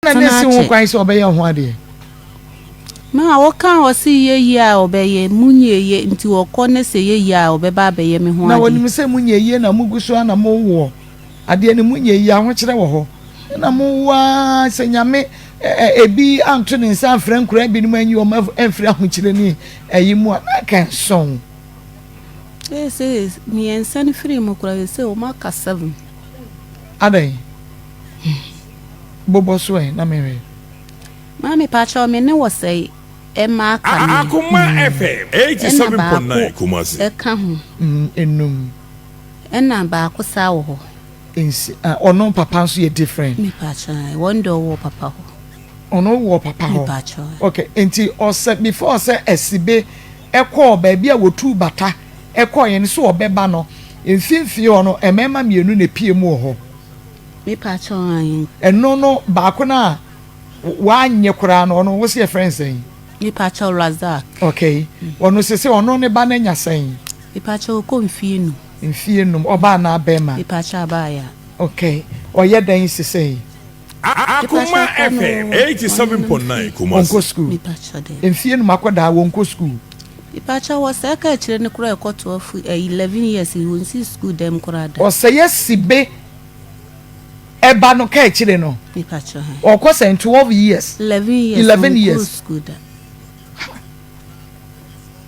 Na Tena ne si ho akyɛ. kwan sɛ ɔbɛyɛ ho adeɛ. Ma wɔka a ɔse yɛ yie a ɔbɛyɛ, munyɛ yie nti ɔkɔ ne sɛ yɛ yie a ɔbɛba abɛyɛ me ho Na adeɛ. wɔnim sɛ munyɛ yie na mugu so a na mowoɔ adeɛ no, munyɛ yie, ahokyerɛ wɔ hɔ na mowo ara sɛ Nyame ebi anto ne nsa amfrɛ nkoraa binom anyi wɔn amfiri ahokyerɛ ne ayi mu a, na anka ɛnsɔn. Seesei mmiɛnsa no firii mu koraa, seesei wɔn aka seven. Adɛn? Bobɔ so ɛ na menhwɛ. Maame pakyɛw me ne wɔ sɛe ɛma aka me Akoma FM ɛna baako 87.9 Kumasi. ɛka ho. Enum. Ɛna baako saa wɔ hɔ. Nsi ah ɔno papa nso yɛ different. Me pakyɛw wɔn deɛ ɔwɔ papa hɔ. Ɔno wɔ papa Me hɔ. pakyɛw. Okay, nti ɔsɛ before sɛ Asibe ɛkɔɔ baabi a wɔtuu bata ɛkɔɔ yɛn so ɔbɛba no mfimfini hɔ no, mmarima mmienu na epie mu wɔ hɔ. Me pakyɛw ayi. Ɛno no baako no a wanyɛ koraa no, ɔno wosi yɛfrɛ no sɛn? Me pakyɛw, Razak. Okay, ɔno sese ɔno ne ba no anya sɛn? Me pakyɛw, ɔkɔ mfie 5. Mfie 5, ɔbaa anaa bɛrima? Me pakyɛw, abaaya. Okay, ɔyɛ dɛn sese? Akoma FM 87.9 Kumasi. Ɔnkɔ school? Me pakyɛw, dɛ. Mfie 5 akɔdaa wɔnkɔ school? Me pakyɛw, wɔ sɛ ɛka akyire no koraa ɛkɔ 12 11 years yi, wɔnsi school dɛm koraa da. Ɔsɛyɛ sibe ɛba no ka akyire no. Me pakyɛw hɛn. Ɔkɔ sɛn, 12 years? 11 years. 11 Ɔnkɔ years. School da.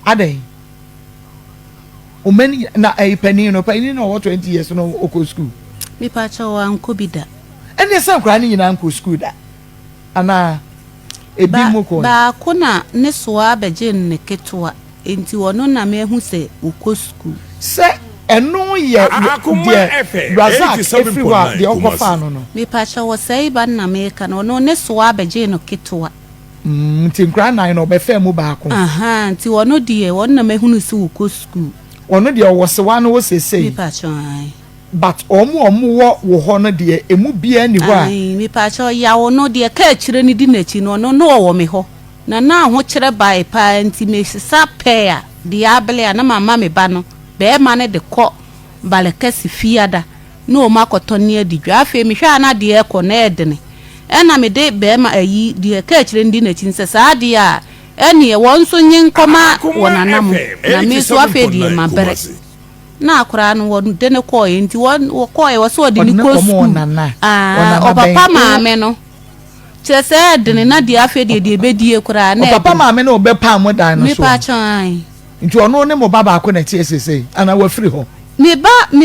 Adɛn? Ɔmani na ɛyɛ panin no, panin no ɔwɔ 20 years no, ɔkɔ school? Me pakyɛw, ankɔ bi da. Ɛnneɛ sɛ nkwadaa no nyinaa nkɔ school da anaa ebi mu kɔ? Baako na ne soa abɛgye ne ketewa nti ɔno na mehu sɛ ɔkɔ school. Sɛ ɛno yɛ Akoma deɛ FM Razak efiri hɔ a 87.9 deɛ ɔkɔfaa Kumasi. no no. Mepakyɛw, wɔ sɛe ba no na meka no, ɔno ne soa abɛgye no ketewa. Nti nkwadaa nnan no ɔbɛfaa mu baako. Aha, nti ɔno deɛ ɔno na mehunu sɛ ɔkɔ school. Ɔno deɛ ɔwɔ sewa no wɔ sesei. Mepakyɛw, ae. But wɔn a wɔwɔ wɔ hɔ no deɛ, emu biara nni hɔ a. Ae, mepakyɛw, yaw no deɛ ka akyire no di n'akyi no, ɔno na ɔwɔ me hɔ. Na na ahokyerɛ bae paa nti mesesa pɛɛ a deɛ abele a na mama me ba no barima no de kɔ Balekɛse fiada na wɔn akɔtɔ ne adi dwa. Afei mehwɛ a na adeɛ rekɔ na ɛredene. Ɛna mede barima ayi deɛ ka akyire no di n'akyi no sɛ saa adeɛ a ɛneɛ wɔn nso nye nkɔma Akoma wɔn anamo FM na me nso afei deɛ 87.9 mabrɛ. Kumasi. Na akwadaa no wɔde no kɔeɛ nti wɔn wɔkɔeɛ wɔ sɛ ɔde Ɔde no no kɔ kɔma sukuu. ɔnana. Aa, Ɔnana ɔpapa bɛn? maame no. Kyerɛ sɛ ɛdene na deɛ afei deɛ deɛ ɛbɛdie koraa na Ɔpapa ɛdene. maame no ɔbɛpam mo dan no so. Mepa kyɛw, ae. Nti ɔno ne mo ba baako na ɛteɛ seesei anaa wafiri hɔ? Me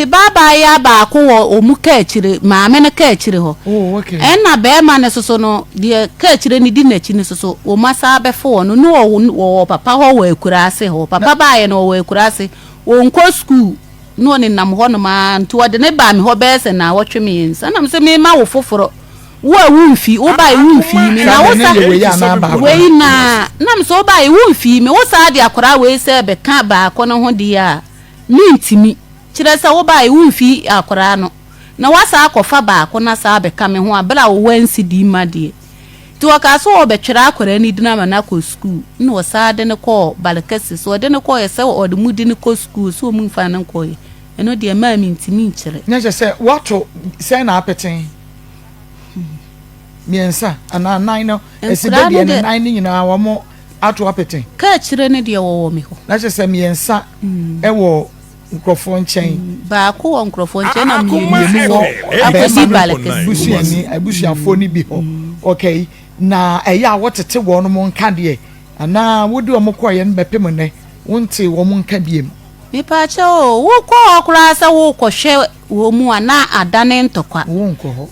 ba abaayewa baako wɔ ɔmu ka akyire, maame no ka akyire hɔ. Oh, okay. Ɛna bɛrima no soso no, deɛ ka akyire no di n'akyi no soso, wɔn asa abɛfo wɔn no, ne wɔwɔ papa hɔ wɔ akuraase hɔ. Papa baayɛ no wɔwɔ akuraase, wɔnkɔ sukuu, na ɔnenam hɔnom ara, nti wɔde ne baa me hɔ bɛyɛ sɛ naawɔtwe 3, na mesɛ mema wo foforɔ. Wo a womfi, wo bae womfi me na wo Saa sa deɛ ne yɛ wei anaa baako? Wei na mesɛ wo bae womfi me, wo saa de akwaraa wei sɛ bɛka baako no ho deɛ a, mentimi. Kyerɛ sɛ wo bae womfi akwaraa no na woasa akɔfa baako na saa bɛka me ho a berɛ a wowɔ ansi di ma deɛ. Nti wɔkaa sɛ wɔbɛtwerɛ akwaraa no din ama no akɔ sukuu, na wɔsaa de no kɔɔ Balekɛse. So wɔde no kɔɔɛ sɛ wɔde mu de no kɔ sukuu so wɔn mfa no nkɔɔɛ, ɛno deɛ maa mentimi nkyerɛ. Na kyerɛ sɛ woato sɛn na apeten mmiɛnsa anaa nan no ɛsi bɛ Nkoraa no deɛ no deɛ nan no nyinaa wɔn ato apete? Ka akyire no deɛ wɔwɔ me hɔ. Na kyerɛ sɛ mmiɛnsa ɛwɔ nkurɔfoɔ nkyɛn. Baako wɔ nkurɔfoɔ nkyɛn na mmienu Akoma nso wɔ FM akɔsi bɛrima no Balekɛse. 87.9 busuani Kumasi. abusuafoɔ no bi hɔ. Okay, na ɛyɛ a wɔtete wɔn mo nka deɛ anaa wode wɔn kɔɔyɛ no bɛpem nnɛ wonte wɔn nka biem? Mepaakyɛw o, wokɔ hɔ koraa sɛ wokɔhwɛ wɔ mu a na adane ntɔkwa. Wonkɔ hɔ.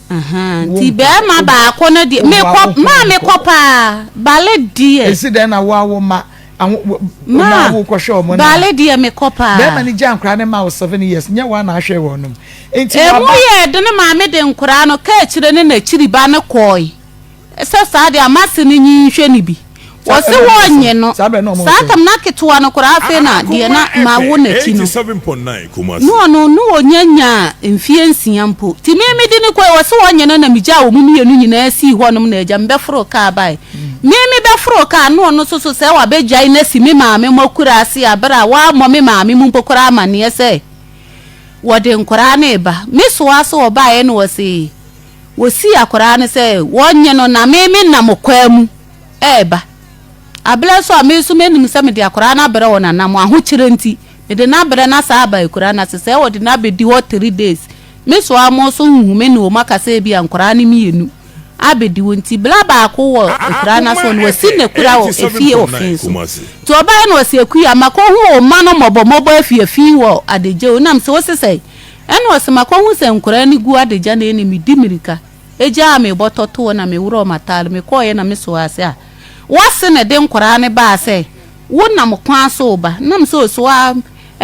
Nti bɛrima baako no deɛ mekɔ maa mekɔ paa bale deɛ. Esi dɛn na wo awo ma ma wokɔhwɛ wɔn na bale deɛ mekɔ paa. Bɛrima no gya nkwaraa no ma wo 7 years, nyɛ wɔn na ahwɛ wɔn nom nti emu waba. Yɛ de ne maame de nkoraa no ka akyire ne n'akyiri ba no kɔɔe sɛ saa deɛ amase no nyi nhwɛ no bi, wɔse wɔnyɛ no. Saa berɛ na ɔmo saa sɛ tam na ketewa no koraa afei na deɛ na ma wo n'akyi no 87.9 Kumasi. Ne ɔno ne ɔnya nyaa mfie 6 mpo nti me mede ne kɔe, wɔse wɔnyɛ no na megyaa wɔ mu mmienu nyinaa sii hɔnom na agya mebɛforo kaa bae. Me mebɛforo kaa na ɔno nso so sɛ wabɛgyae no asi me maame mu akura ase a berɛ a wammɔ me maame mu mpo koraa amanneɛ sɛ wɔde nkoraa no reba. Me soa so ɔbaeɛ na wɔse. Wɔsii akwadaa no sɛ wɔnnye no na me menam ɔkwaa mu reba. Aberɛ nso a me nso menim sɛ mede akwadaa no abrɛ wɔn anam ahokyerɛ nti, mede no abrɛ no asan aba akuraa no ase. Sɛ wɔde no abɛdi hɔ 3 days, me so ara mo nso nhu me ne wɔn aka sɛ ebia nkwadaa no mmienu abɛdi hɔ nti bra baako wɔ akuraa no ase hɔ no wɔasi no akura wɔ efie wɔ fe so. Nti ɔbaeɛ na ɔse Akua makɔhu wo mma no mmɔbɔmmɔbɔ afiafi wɔ adagya o nam sɛ wose sɛn? Ɛna ɔse makɔhu sɛ nkwadaa no gu adagya na ɛne medi mirika gyaa me bɔtɔ toɔ na meworɔɔ m'ataade mekɔeɛ na mesoo ase a wase na ɛde nkwadaa no baa sɛ wo nam kwan so reba nam sɛ ɔso a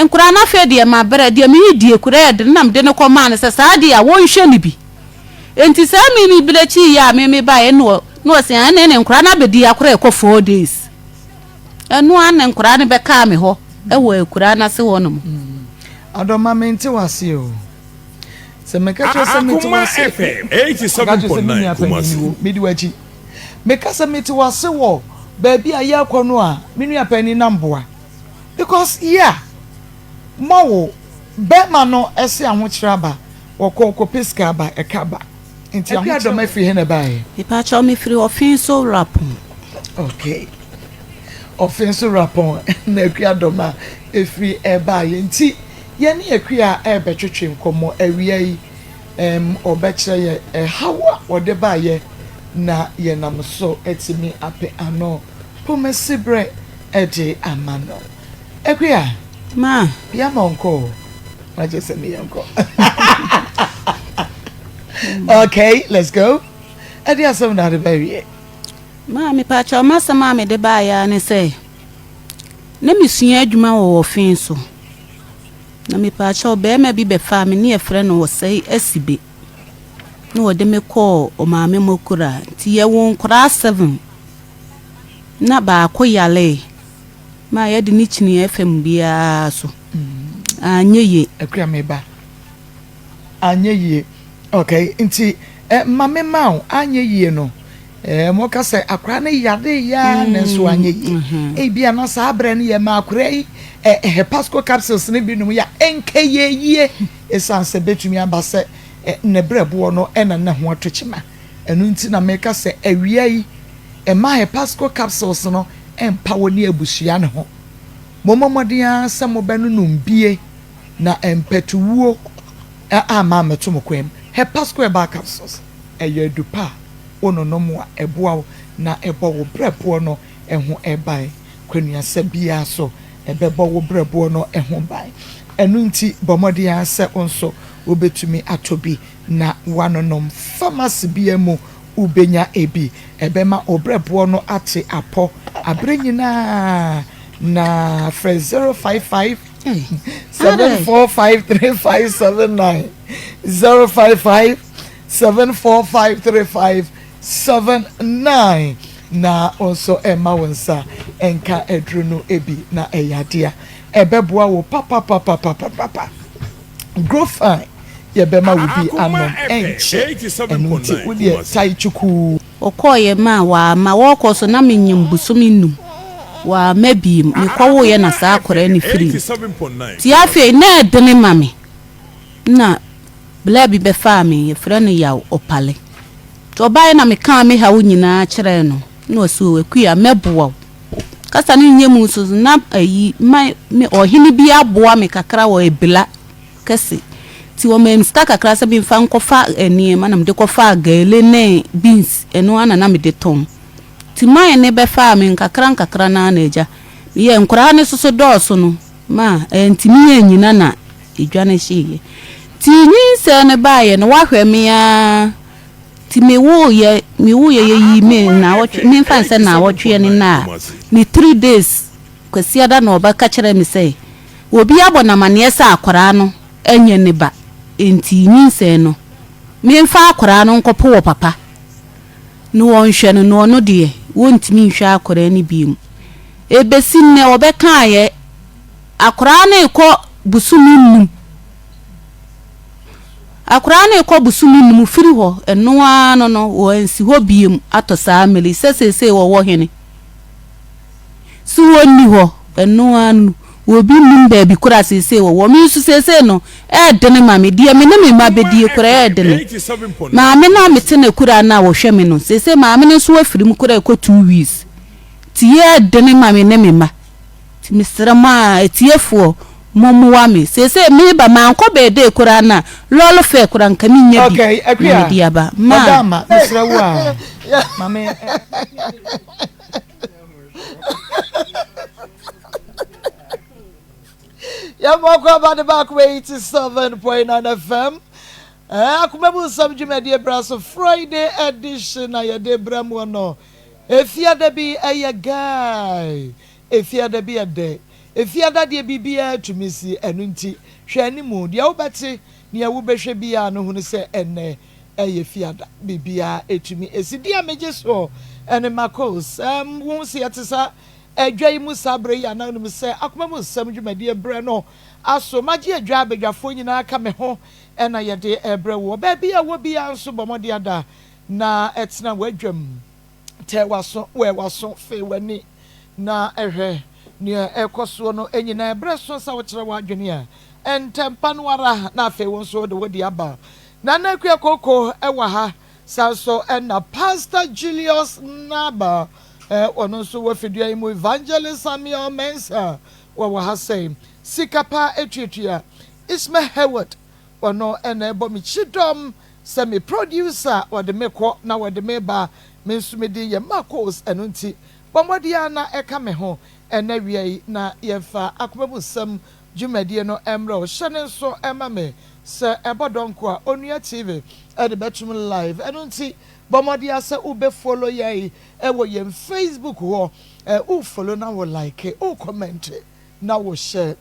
nkwadaa no afei deɛ mabrɛ deɛ meredie koraa ɛde nam de no kɔmaa no sɛ saa deɛ a wɔnhwɛ no bi enti saa mimi berɛ kyiiɛ a mimi baeɛ na ɔse ɛne ne nkwadaa no abɛdi akora ɛkɔ 4 days ɛno ara na nkwadaa no bɛkaa me hɔ ɛwɔ akuraa no ase hɔ nom. Adɔma mente wase o. Sɛ meka kyerɛ sɛ mete Akoma wase FM ɔka kyerɛ sɛ me 87.9 nua panyin Kumasi. wo medi w'akyi. Meka sɛ mete wase wɔ baabi a yɛrekɔ no a me nua panyin na mboa because yeah mɔ wo bɛrima no ɛse ahokyerɛ aba wɔkɔ kɔpɛ sika aba ɛka ba nti ahokyerɛ dɔm afiri he na ɛbaeɛ. Mepakyɛw mefiri Ɔfenso Rapɔn. Okay. Ɔfenso Rapɔn na Akua dɔm a ɛfiri ɛbaeɛ nti yɛne Akua ɛrebɛtwetwe nkɔmmɔ awia yi ɔbɛkyerɛ yɛ ɛhaw a ɔde baeɛ na yɛnam so atumi apɛ ano pomasi berɛ ɛde ama no. Akua. Ma. Yɛma ɔnkɔ o. Magye sɛ meyɛ nkɔ. Okay, let's go. Ɛde asɛm na ade bɛwie. Ma mepakyɛw m'asɛm a mede baeɛ ne sɛ na mesua adwuma wɔ Ɔfen so na mepakyɛw bɛrima bi bɛfaa me ne yɛfrɛ no Ɔsɛe Asibe na wɔde me kɔɔ ɔmaame Mokura nti yɛwo nkoraa seven na baako yalee ma yɛde ne kyini fam biara so anyɛ yie. Akua meba anyɛ yie okay nti ma me ma wo anyɛ yie no mo ka sɛ akora no yare ya ne nso anyɛ yie ebi ana saa abirɛ no yɛ ma akora yi Hepasco capsules no bi nom ya ɛnkɛ yɛ yie esan sɛ betumi aba sɛ ne brɛboɔ no ɛna ne ho ato kyima ɛno nti na meka sɛ awia yi ɛma Hepasco capsules no ɛmpa wɔ ne abusua ne ho mo mmɔden ara sɛ mo bɛ no nom bie na mpɛtuwuo ama amɛto mo kwan mu. Hepasco herbal capsules ɛyɛ adupa a wononom a ɛboa wo na ɛbɔ wo brɛboɔ no ho ban. Kwanuasa biara so ɛbɛbɔ wo brɛboɔ no ho ban. Ɛno nti bɔ mmɔden ara sɛ wo nso wobɛtumi atɔ bi na woanonom. Pharmacy biara mu wobɛnya ebi. Ɛbɛma wo brɛboɔ no ate apɔ abere nyinaa na frɛ 055 745 3579, 055 745 3579 na nso ɛma wo nsa nka aduro no bi na ɛyɛ adeɛ a ɛbɛboa wo papapapapapa. Grow fine yɛbɛma wo bi anom ɛnkyɛ ɛno nti wodeɛ tae twukuu. Ɔkɔɔyɛ ma wama wɔkɔ so na menyim bosome 5 wama biem mekɔwoeɛ na saa akwaraa ne firi nti afei na ɛdene ma me na bla bi bɛfaa me yɛfrɛ no Yaw Ɔpale nti ɔbaeɛ na mekaa me haw nyinaa kyerɛɛ no na ɔse o Akua mɛboa wo kasa no nyɛ mu nso na ayi ma me ɔhene bi aboa me kakra wɔ Ebila kɛse nti wɔmaa me sika kakra sɛ memfa nkɔfa nneɛma na mede kɔfaa gele ne beans ɛno ara na na mede tɔn nti man ne bɛfaa me nkakra nkakra naa na agya meyɛ nkoraa ne soso dɔɔso no ma ɛntumi anyina na edwa no hyeeɛ nti nyinsɛn no baeɛ no wahwɛ me ara nti mewoyɛ yɛyi me naawɔtwe memfa nsɛ naawɔtwe ne na ne 3 days Kwasiada na ɔbɛka kyerɛ me sɛ obi abɔ n'amanneɛ sɛ akwaraa no ɛnyɛ ne ba nti nyinsɛn no memfa akwaraa no nkɔpo wɔ papa na wɔnhwɛ no na ɔno deɛ wɔntumi nhwɛ akwaraa no bio. Ebesi nnɛ wɔbɛkaeɛ akwaraa no rekɔ bosome 5, akwaraa no rekɔ bosome 5 firi hɔ ɛno ara no wɔansi hɔ biem atɔ saa mmere sɛ seesei wɔwɔ hene so wɔnni hɔ ɛno ara no. Obi nnim baabi koraa a seesei wɔwɔ. Me nso seesei no, ɛyɛ dene ma me. Deɛ me ne me mma Akuma bɛdie koraa, ɛyɛ FM dene. 87.9 Maame no a Kumasi. mete n'akuraa no a ɔhwɛ me no, seesei maame no nso afiri mu koraa ɛkɔ 2 weeks. Nti ɛyɛ dene ma me ne me mma. Nti mesrɛ mo a, atiefoɔ, mommoa me. Seesei meba, mankɔ bɛɛdee koraa no a, lɔɔre fare koraa nka mennya bi Okay, na Akua, mede aba. ɔdɔ Ma. ama, mesrɛ wo a, ma me. Yɛmmɔ kɔ aba de baako 87.9 FM. Akoma mu nsɛm dwumadie bra so Friday edition na yɛde brɛ mu no. Efiada bi ɛyɛ guy. Efiada bi ɛdɛ. Efiada deɛ biribiara tumi si ɛno nti hwɛ animu deɛ wobɛte nea wobɛhwɛ biara no hunu sɛ ɛnɛ ɛyɛ fiada biribiara ɛtumi ɛsi deɛ megye soɔ ɛne Marcos ɛm wohu sɛ yɛte saa adwa yi mu saa berɛ yi anaa wonim sɛ akoma mu nsɛm dwumadie berɛ no aso magye adwa abadwafoɔ nyinaa ka me ho ɛna yɛde ɛbrɛ woɔ baabi a wɔ biara nso bɔ mmɔden ada na ɛtena w'adwam tɛ w'aso wɛ w'aso fee w'ani na ɛhwɛ nea ɛkɔ soɔ no nyinaa ɛberɛ so sɛ wokyerɛ w'adwene a ntɛmpa no ara na afei wo nso wode wode aba Nana Akua Koko ɛwɔ ha saa nso ɛna Pastor Julius Naba ɔno nso wɔ fidua yi mu Evangelist Samuel Mensah wɔwɔ ha sɛ Sikapa etuatua Ismail Heward ɔno ɛna ɛbɔ me kyidɔm sɛ me producer wɔde me kɔ na wɔde me ba me nso me din yɛ Marcos ɛno nti bɔ mmɔden a na ɛka me ho ɛnɛ wia yi na yɛmfa akoma mu nsɛm dwumadie no mmerɛ wo hyɛ ne nso ɛma me sɛ ɛbɔ dɔnko a Onua TV ɛde bɛtum live ɛno nti bɔ mmɔden a sɛ wobɛ follow yɛn ɛwɔ yɛn Facebook hɔ ɛ wo follow na wo like wo comment na wo share.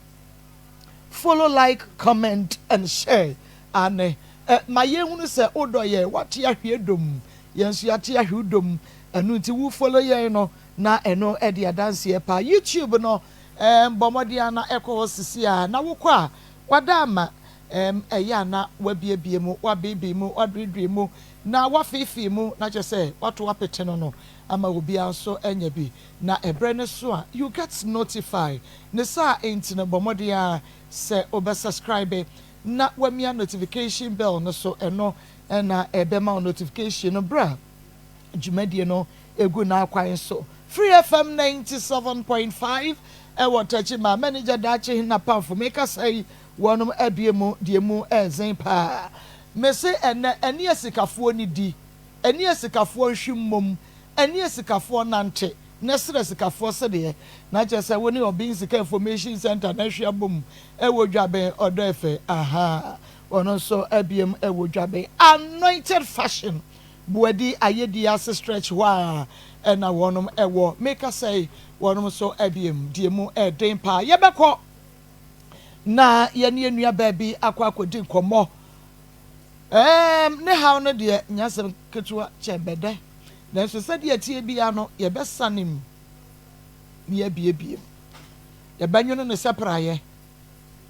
Follow, like, comment and share ane ɛ ma yɛhunu sɛ wodɔ yɛn wate ahwie dom yɛn nso yɛate ahwe dom ɛno nti wo follow yɛn no na ɛno ɛde adanseɛ paa. YouTube no bɔ mmɔden a na ɛkɔ hɔ sisi a na wokɔ a wada ama ɛyɛ a na wabiebie mu wabeebie mu waduedue mu na wafeefee mu na kyerɛ sɛ wato apete no ama obiara nso anya bi na ɛberɛ no so a you get notify ne saa nti no bɔ mmɔden a sɛ wobɛ subscribe na wamia notification bell no so ɛno ɛna ɛbɛma wo notification no berɛ a dwumadie no egu n'akwan so. Free FM 97.5 ɛwɔ Tɛkyi manager daakye na pamfo mekasa yi wɔnom abie mu deɛ mu ɛɛzen paa mese ɛnɛ ɛne asikafoɔ ni di ɛne asikafoɔ nhwi mmom ɛne asikafoɔ nante na ɛsrɛ sikafoɔ sɛdeɛ na kyerɛ sɛ wo ne ɔbɛn sika information center na ahwɛ abom ɛwɔ Dwabɛn ɔdɔ ɛfɛ aha ɔno nso abiem ɛwɔ Dwabɛn Anointed Fashion Buadi ayɛdi ase stretch hɔ a ɛna wɔnom ɛwɔ mekasa yi wɔnom nso abiem deɛ mu ɛden paa yɛbɛkɔ na yɛne yɛn nua baabi akɔ akɔdi nkɔmmɔ ne haw no deɛ nyasɛm ketewa kyɛn bɛdɛ nanso sɛdeɛ tie bia no yɛbɛsane mu na yɛabiebie mu yɛbɛnwono ne sɛ praeɛ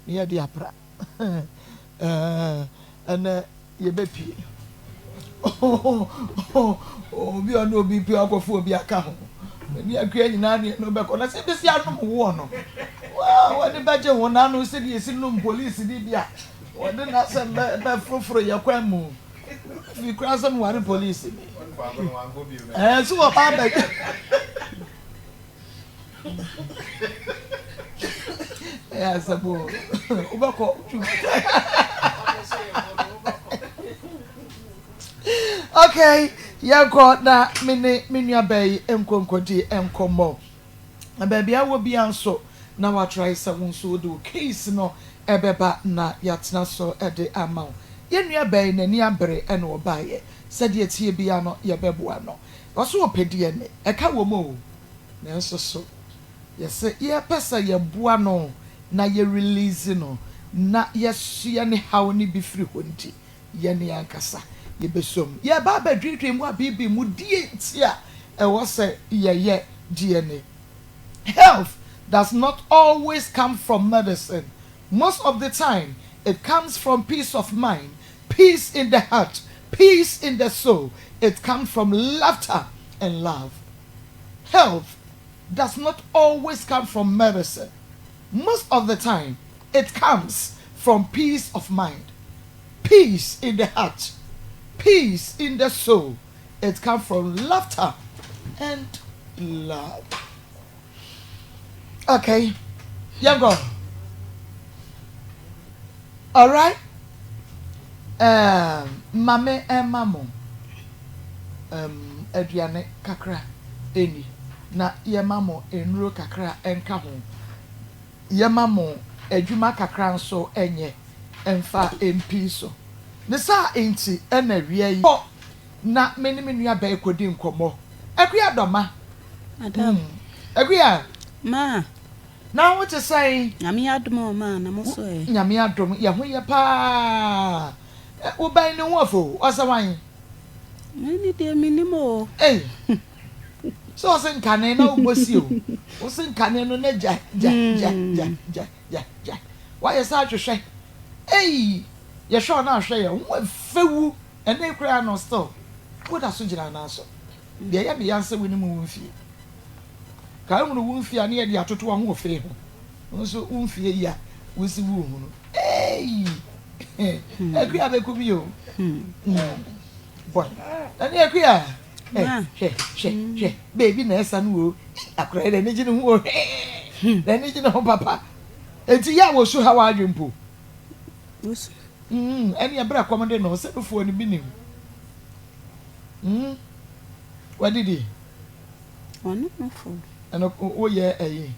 na yɛde apra ɛnɛ yɛbɛpie obi a ɔne obi pie akɔfo obi aka ho ne akua nyinaa ne no bɛkɔ na sɛ bɛsi anom woɔ no wɔde bɛgye ho n'ano sɛdeɛ esi nom polisi ni bi a wɔde n'asɛm bɛforoforo yɛ kwan mu fi kura sɛ meware polisi ni ɛɛ so wɔba abɛgye ɛyɛ asɛm o wobɛkɔ twu. Okay, yɛnkɔ na me ne me nua bɛɛ yi nkonkodi nkɔmmɔ na baabi a wɔ bia nso na watrae sɛ wo nso wode wo case no ɛbɛba na yɛatena so ɛde ama wo. Yɛn nua bɛɛ n'ani abere ɛna ɔbaeɛ sɛdeɛ tie bia no yɛbɛboa no ɔso ɔpɛ DNA ɛka wɔ mu o nanso so yɛsɛ yɛpɛ sɛ yɛboa no na yɛ release no na yɛsoa ne haw ne bi firi hɔ nti yɛne ankasa yɛbɛsom yɛba abɛdwedwe mu abibi mu die nti a ɛwɔ sɛ yɛyɛ DNA. Health does not always come from medicine. Most of the time it comes from peace of mind, peace in the heart, peace in the soul. It comes from laughter and love. Health does not always come from medicine. Most of the time, it comes from peace of mind, peace in the heart, peace in the soul. It comes from laughter and love. Okay, yɛnkɔ. Alright, um, ma me ɛma mo um, aduane kakra ɛni na yɛma mo nnuro kakra ɛnka ho. Yɛma mo adwuma kakra nso ɛnyɛ ɛmfa ɛmpii so. Ne saa nti ɛna awia yi kɔ na me ne me nua baa kɔdi nkɔmmɔ. Akua Dɔma. Madam. Akua. Ma. Na wo te sɛn? Nyame adom o ma, na mo so ɛ? Nyame adom, yɛ ho yɛ paa. Wo bɛn ne ho ɔfɛ o, ɔsɛ wan? Me ne deɛ mennim o. Ei, sɛ ɔse nkane na wobɔ si o, wose nkane no na gya gya gya gya gya gya gya, woayɛ sɛ ahwehwɛ. Ei, yɛhwɛ wo na ahwɛ yɛ, wo ho ɛfɛ wu, ɛnɛ yi koraa no still, woda so gyina nan so. Deɛ ɛyɛ me ya nsɛ wonim wo mfie. Ka ehunu wo mfie a ne yɛde atoto w'ahoɔfɛ ho. Wo nso wo mfie yi a wosi wo hunu. Ei! Akua bɛku mi o. Boy. Ɛne Akua. Hwɛ, hwɛ, hwɛ. Baby na ɛsa no o. Akora yi n'ani gye ne ho o. N'ani gye ne ho papa. Enti yɛ a wɔsu ha w'adwe mpo. Ɛne ɛberɛ kɔm de no sɛ nufoɔ no bi nim. Wadidi. Ɔno nofo. Ɛno woyɛ ɛyi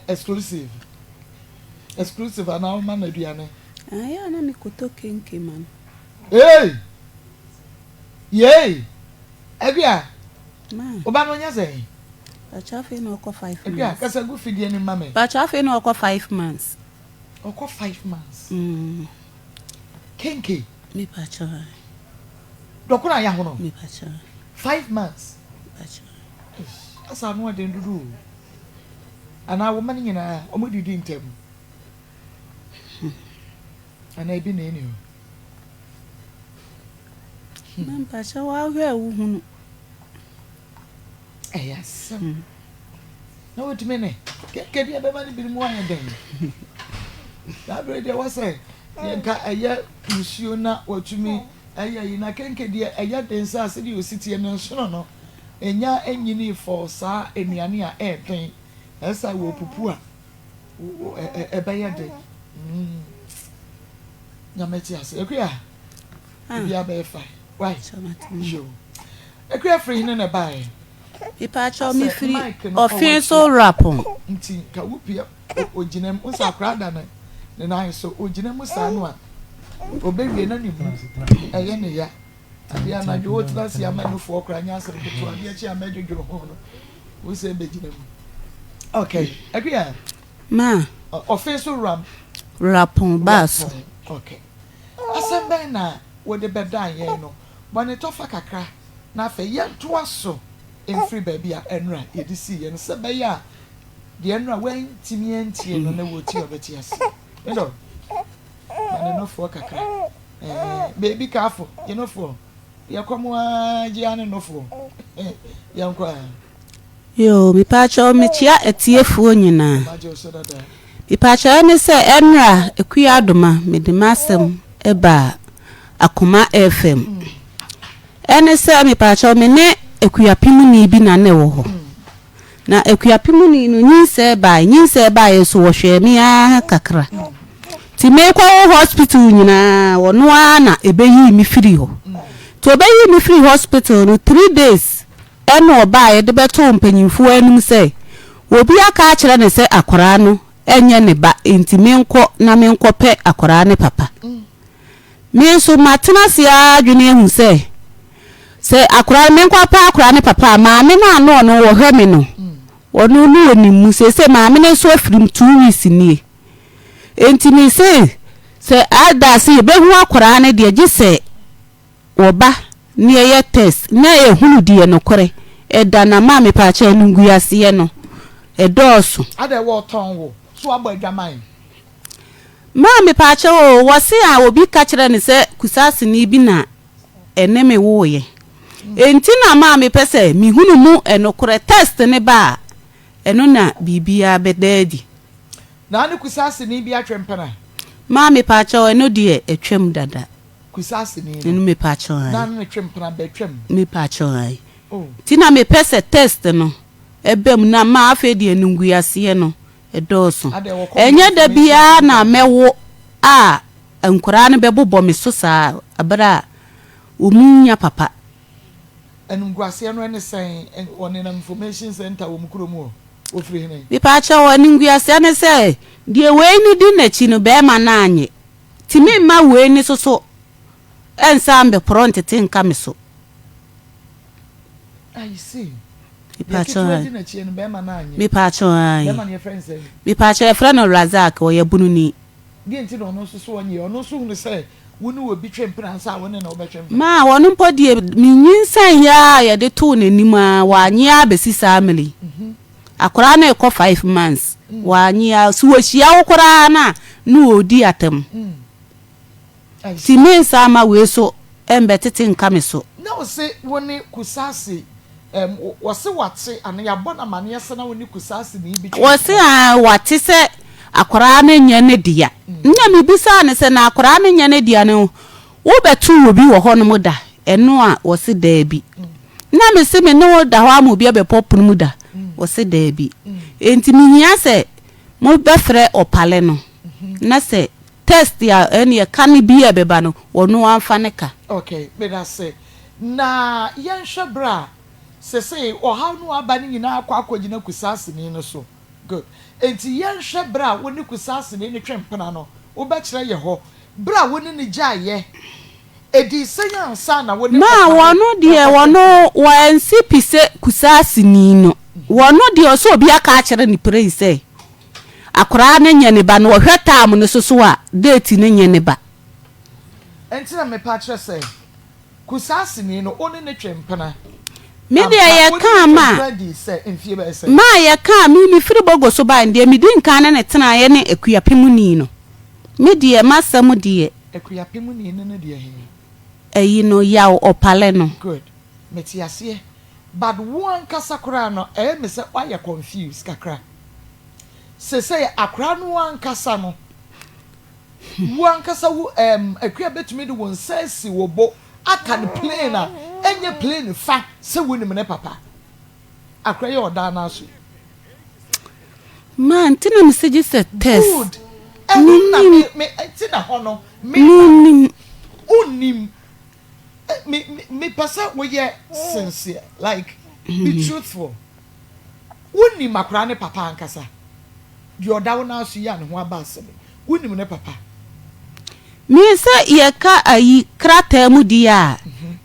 exclusive exclusive anaa woma no aduane. Ɛyɛ a na mekɔtɔ kenke ma no. Hey! Yei! Akua! Ma. Wo ba no ɔnya sɛn? Pakyɛ afei na ɔkɔ five Akua, months. kasa gu fidie no mu ma me. Pakyɛ afei na ɔkɔ 5 months. Ɔkɔ 5 months. Mm. Kenke. Me pakyɛ. Dɔkono a yɛahono. Me pakyɛ. 5 months. Pakyɛ. Eish, asa ano ɔden dodo o. Anaa wo mma no nyinaa wɔn didi ntɛm. Anaa ebi na ɛni hɔ. Ma mpakyɛ wahwɛ a wohunu. Ɛyɛ asɛm. Na wotumi ne keke deɛ bɛma no binom ayɛ dɛn. Saa bere deɛ wɔsɛ yɛnka ɛyɛ nsuo na watumi ɛyɛ yi na kenke deɛ ɛyɛ den sɛ sɛdeɛ osi teɛ ne nsono no enya enyini fɔ saa nnuane a ɛɛden ɛsɛ wɔ pupu a ɛbɛyɛ den. Nyame te ase. Akua, biribiara bɛyɛ fine. Why? Yo. Akua firi hene na ɛbaeɛ. Mepakyɛw mefiri ɔfe so rapɔn. Nti nka wopia ogyina mu nsa akora da ne ne nan so ogyina mu saa no a obewie na ne mu ɛyɛ ne ya. Adeɛ anadwo wotena ase ama nufoɔ koraa nyɛ asɛm ketewa adeɛ kye a mɛdwodwo ho no wosɛ bɛgyina mu. Okay, Akua. Ma. Ɔfe so ram. Rapɔn baa so. Okay. Asɛm bɛn na wode bɛdan yɛn no? Bɔ ne tɔfa kakra na afei yɛntoa so mfiri baabi a ɛnora yɛde sii yɛn no sɛ ɛbɛyɛ a deɛ ɛnora wantumi antie no na wɔtie a ɔbɛte ase. Medɔ ma ne nofoɔ kakra. Ɛɛ beebi kaafo yɛ nofoɔ yɛkɔm ara gye ne nofoɔ yɛnkɔ a. Yoo, mepaakyɛw mekyia atiefoɔ nyinaa. Magye wo so dada. Mepaakyɛw ne sɛ ɛnora Akua Adoma mede m'asɛm baa Akoma FM. Ɛne sɛ mepaakyɛw me ne Akuapemuni bi na na ɛwɔ hɔ. Na Akuapemuni no nyinsɛn bae, nyinsɛn baeɛ nso wɔhwɛɛ me ara kakra. Nti meekɔwo hospital nyinaa ɔno ara na ɛbɛyii me firii hɔ. Nti ɔbɛyii me firii hospital no 3 days ɛna ɔbaeɛ de bɛtoo mpanyimfoɔ anim sɛ obi aka akyerɛ ne sɛ akwaraa no ɛnyɛ ne ba nti menkɔ na menkɔpɛ akwaraa ne papa. Me nso matena ase ara adwene ahu sɛ sɛ akwaraa no menkɔpɛ akwaraa ne papa a maame no a na ɔno wɔhwɛ me no ɔno ne onim mu seesei maame no nso afiri mu 2 weeks nie. Nti me se sɛ ada ase yɛbɛhu akwaraa no deɛ gye sɛ wɔba na yɛyɛ test na yɛhunu deɛ nokorɛ ɛda na maa mepaakyɛw animguaseɛ no ɛdɔɔso. Adɛ wɔtɔn wo so abɔ adwaman. Maa mepaakyɛw o wɔse a obi ka kyerɛ ne sɛ kusaaseni bi na ɛne me woeɛ. Enti na maa mepɛ sɛ mehunu mu ɛnokorɛ test ne ba a ɛno na biribiara bɛda adi. Na ne Kusaseni bi atwe mpena? Maa mepaakyɛw ɛno deɛ atwam dada. Kusaseni no. Ɛno mepaakyɛw ae. Na ne twe mpena bɛ twam. Mepaakyɛw ae. Oh. Nti na mepɛ sɛ test no ɛba mu na ma afei deɛ animguaseɛ no ɛdɔɔso. Adɛn wɔkɔ Ɛnyɛ da information biara na center. mɛwo a nkoraa no bɛbobɔ me so saa berɛ a wɔn nnya papa. Animguaseɛ no ɛne sɛn? Wɔnenam information center wɔ mo kurom hɔ? Wɔfiri hene? Mepaakyɛw, animguaseɛ ne sɛ, deɛ wei no di n'akyi no, bɛɛma no annye. Nti memma wei no soso nsan mbɛporɔ ntete nka me so. I see. Deɛ Mepaakyɛw ketewa ae. di n'akyi no, bɛɛma no annye. Mepaakyɛw ae. Bɛɛma no yɛfrɛ no sɛn? Mepaakyɛw, yɛfrɛ no Razak, ɔyɛ Bununi. Deɛ nti na ɔno nso so ɔnnye? Ɔno nso hunu sɛ wo ne obi twe mpena ansa a wo ne no wobɛtwe mpena. Maa ɔno mpo deɛ, menyinsɛn yi ara a yɛde too n'anim ara, wannye ara bɛsi saa mmerɛ yi. Akwadaa no rekɔ five months, wannye ara. Sɛ ɔhyia wo koraa no a, na ɔredi atɛm. Nti mensan mma wei so mmɛtete nka me so. Na ɔse wo ne Kusasi ɛm wɔse wate anaa yɛabɔ no amaneɛ sɛ na wo ne Kusasi ni bi twe Wɔse mpena. aa wate sɛ akwadaa no nyɛ ne dea. Nna mebisaa no sɛ na akwadaa no nyɛ ne dea no wobɛtoo obi wɔ hɔnom da ɛno a wɔse daabi. Nna mese me ne wo da hɔ ama obi abɛpɔ pono mu da wɔse daabi. Enti mehia sɛ mobɛfrɛ ɔpale no na sɛ Test a ɛneɛ ka no bi a ɛbɛba no ɔno anfa ne ka. Ok medase. Na yɛnhwɛ berɛ a sesei ɔhaw no aba no nyinaa akɔ akɔgyina Kusaaseni no so. Good. Enti yɛnhwɛ berɛ a wo ne Kusaaseni no twe mpena no, wobɛkyerɛ yɛ hɔ. Berɛ a wo ne no gyaeɛ, ɛdii sɛn ansa na wo ne Ma Ɔpare wɔno deɛ rekɔtwe wɔno mpena? wɔansi pi sɛ Kusaaseni no. Wɔno deɛ ɔsɛ obi aka akyerɛ no prɛi sɛ Akoraa no nyɛ ne ba na ɔhwɛ time no soso a date no nyɛ ne ba. Ɛnti na mepa kyerɛ sɛ Kusaaseni no wo ne no twe mpena Me deɛ ampa? yɛ Wo ne kaa no twe ma mpena dii sɛ mfie bɛyɛ sɛn? Ma yɛ kaa me me firi Bogo so bae no deɛ me di nkan ne no tenaeɛ ne Akuapemuni no me deɛ m'asɛm deɛ. Akuapemuni no ne deɛ he? Ayi no Yaw Ɔpalɛ no. Good mete aseɛ but wo ankasa koraa no ɛyɛ me sɛ woayɛ confused kakra. Sesei akora no ankasa no, wo ankasa wo ɛɛm Akua bɛtumi de wo nsa asi wo bo aka no plain a ɛnyɛ plain fa sɛ wonim ne papa. Akora yi a ɔdaa n'aso yi. Ma nti na mese gye sɛ test. Good. Ɛhɔ na me me nti na hɔ no me ba no. Menim. Wonnim. Me me mepɛ sɛ woyɛ sincere like be truthful. Wonim akwadaa no papa ankasa? Deɛ ɔda wo nan so yi a ne ho aba asɛm yi, wonim ne papa? Me sɛ yɛka ayi krataa mu deɛ a,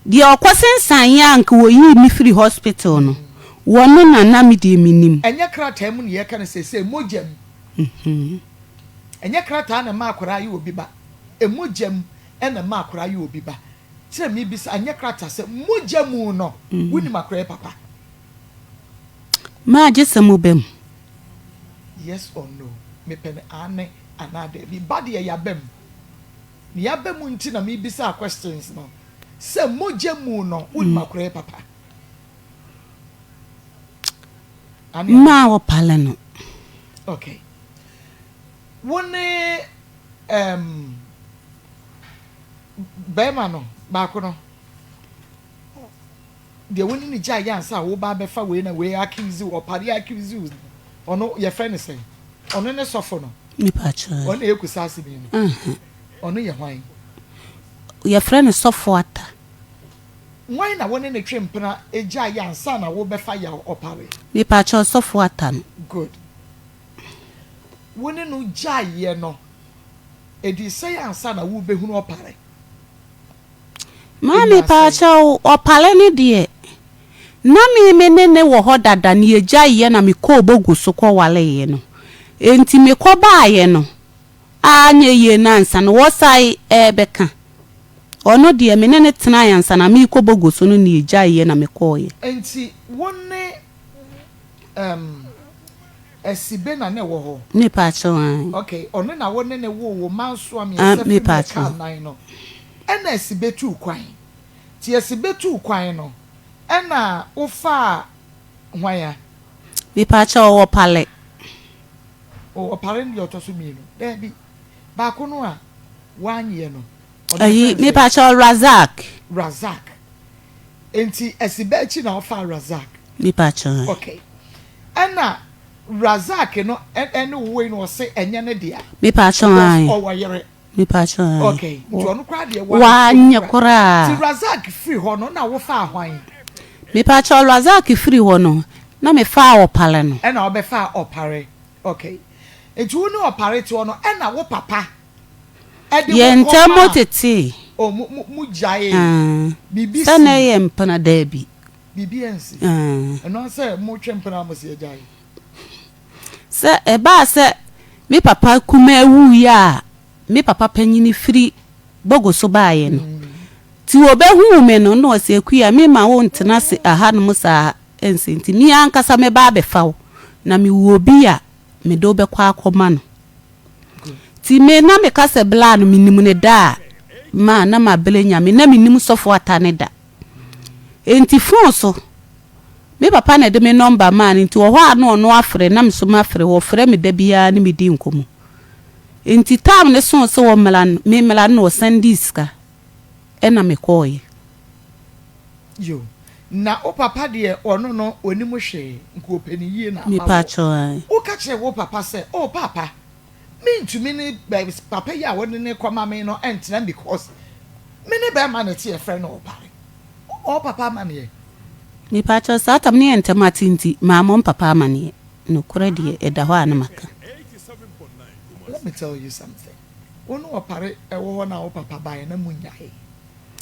deɛ ɔkɔ sensan yɛ a anka wɔyii me firi hospital no, wɔno na na me deɛ menim. Ɛnyɛ krataa mu na yɛka no seesei, mogya mu. Ɛnyɛ krataa na ɛma akwadaa yɛ obi ba, mogya mu na ɛma akwadaa yɛ obi ba. Kyerɛ mebisa, ɛnyɛ krataa sɛ, mogya mu no, wonim akwadaa yi papa? Maa gye sɛ mo ba mu. Yes or no? Mepɛ no aane anaa daabi. Ba deɛ yaba mu. Ne yaba mu nti na mebisaa questions no sɛ mogya mu no wonim akora yi papa? Aane anaa? Maa wɔpale no. Okay. Wo ne um, bɛrima no baako no Deɛ wo ne no gyaeɛ ansa a woreba abɛfa wei na wei accuse wo, ɔpare accuse wo no, ɔno yɛfrɛ no sɛn? Ɔno ne sɔfo no? Mepakyɛw. Ɔno na ɛyɛ Kusaaseni no? Ahaa. Ɔno yɛ hwan? Yɛfrɛ no sɔfo Atta. Hwan na wo ne no twe mpena gyaeɛ ansa na worebɛfa Yaw Ɔpare? Mepakyɛw, sɔfo Atta no. Good. Wo ne no gyaeɛ no, ɛdii sɛn ansa na worebɛhunu Ɔpare? Maame paakyɛw ɔpale no deɛ na me me ne no wɔ hɔ dada na yɛgyaeɛ na me kɔɔ bogu so kɔ waleeɛ no enti me kɔ baeɛ no anyɛ yie no ansa na wɔsae ɛɛbɛka ɔno deɛ me ne no tenaeɛ ansa na meekɔ bogu so no na yɛgyaeɛ na me kɔeɛ. Enti wo ne ɛɛm Asibe na na ɛwɔ hɔ? Me paakyɛw ae. Ok, ɔno na wo ne no woo wo mma nsoa Ah, mmiɛnsa me firi mu ɛkaa paakyɛw. nan no. Ɛna Asibe tuu kwan. Nti Asibe tuu kwan no, ɛna wo faa hwan a? Me paakyɛw ɔwɔ pale. Oh, ɔpare no deɛ ɔtɔ so mmienu. Daabi, baako no a wanyeɛ no, ɔno Ayi, yɛfrɛ no sɛn? mepakyɛw, Razak. Razak. Enti Asiba akyi na wofaa Razak? Mepakyɛw. Okay. Ɛna Razak no ɛne wo wei no ɔse ɛnyɛ ne dea? Mepakyɛw, Because ae. ɔwɔ yere. Mepakyɛw, ae. Okay, nti ɔno koraa deɛ Wanyɛ koraa. Nti Razak firi hɔ no na wofaa hwan? Mepakyɛw, Razak firi hɔ no na mefaa Ɔpare no. Ɛna wobɛfaa Ɔpare. Okay. Nti wo ne Ɔpare te hɔ no ɛna wo papa ɛde wo Yɛn kɔ ntam maa. tetee. Oh, mo mo mo gyaee. Aah. Biribi Sɛ na sii. ɛyɛ mpena, daabi. Biribi ansi. Aah. Ɛno ara sɛ motwe mpena a mo se agyae. Sɛ ɛbaa sɛ me papa kumaa wuiɛ a me papa panyini firi Bogo so baeɛ no, nti ɔbɛhuu me no na ɔse, Akua, memma wo ntena ase ahanom saa nse nti me ankasa mɛba abɛfa wo, na mewɔ obi a mede wo bɛkɔ akɔma no. Nti me na meka sɛ bla no menim no da a, ma na mabrɛ Nyame, na mennim Sɔfo Atta no da. Enti fon so, me papa na ɛde me nɔmba maa no nti wɔ hɔ a na ɔno afrɛ na me nso mafrɛ, ɔfrɛ me da biara ne me di nkɔmmɔ. Enti time no soo sɛ ɔmmra no, me mmra no na ɔsan dii sika ɛna me kɔɔeɛ. Yo, na wo papa deɛ ɔno no ɔnim hwee, nka ɔpɛ no yie na ama woɔ. Mepaakyɛw ae. Woka kyerɛɛ wo papa sɛ, oh paapa, Mentumi ne papa yi a wode no rekɔma me no ntena because me ne bɛrima na ɛte yɛfrɛ no ɔpare. Wobɔ wo papa amaneɛ? Mepakyɛw saa tam no yɛ ntɛm ate nti mammɔ me papa amaneɛ. Nokorɛ deɛ ɛda hɔ a na maka. Let me tell you something, wo ne ɔpare wɔ hɔ na wo papa baeɛ na monyae.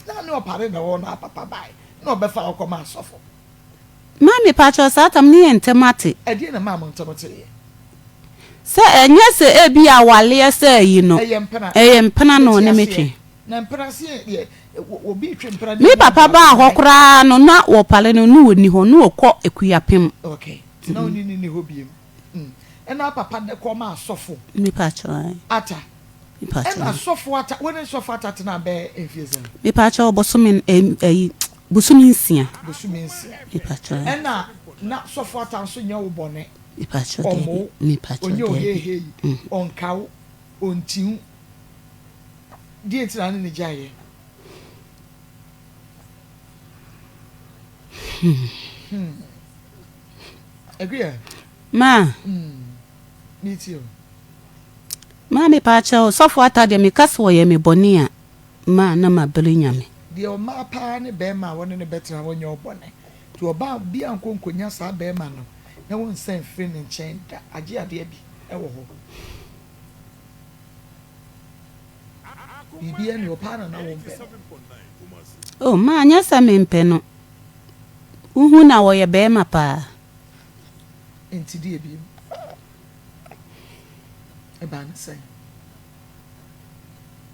Na ne ɔpare na ɛwɔ hɔ na papa baeɛ na ɔbɛfa wo kɔma asɔfo. Maa mepakyɛw saa tam no yɛ ntɛm ate. Ɛdeɛn na ɛmaa mo ntɛm teeɛ? Sɛ ɛnyɛ sɛ ebia awaleɛ sɛ ayi no, Ɛyɛ mpena. ɛyɛ mpena na Mete ɔne me aseɛ. twe. Na mpena se deɛ obi retwe mpena Me deɛ papa ɔnya baa hɔ ntoasoɔ. koraa no na wɔpale no na ɔnni hɔ, na ɔkɔ Akuapem. Okay, nti na ɔne no nni hɔ biom. Mm. Ɛna papa de kɔ maa sɔfo. Mepakyɛw ae. Ata. Mepakyɛw Ɛna ae. sɔfo Ata, wo ne sɔfo Ata tenaa bɛyɛ mfie sɛn? Mepakyɛw bosome ayi, bosome nsia. Bosome nsia. Mepakyɛw ae. Ɛna na sɔfo Ata nso nyɛ wo bɔne. Mepakyɛw Ɔmmɔ daabi, wo, mepakyɛw ɔnyɛ wo daabi. heihei, ɔnka wo, ɔnti wo. Deɛ nti na wo ne no gyaeɛ? Hmm. Akua. Ma. Hmm. Metie o. Ma mepakyɛw, sɔfo Atta deɛ meka sɛ ɔyɛ me bɔne a, ma na mabere Nyame. Deɛ ɔmaa paa ne bɛɛma a wɔne no bɛtena hɔ nyɛ wo bɔne. Nti ɔbaa biaa nkɔ nkonya saa bɛɛma no na wonsan mfiri ne nkyɛn da agye adeɛ bi wɔ hɔ. Biribiaa nni hɔ paa na na wompɛ no. Oh ma nyɛ sɛ mempɛ no. Wohu no a ɔyɛ bɛɛma paa. Nti deɛ biom? Ɛbaa no sɛn?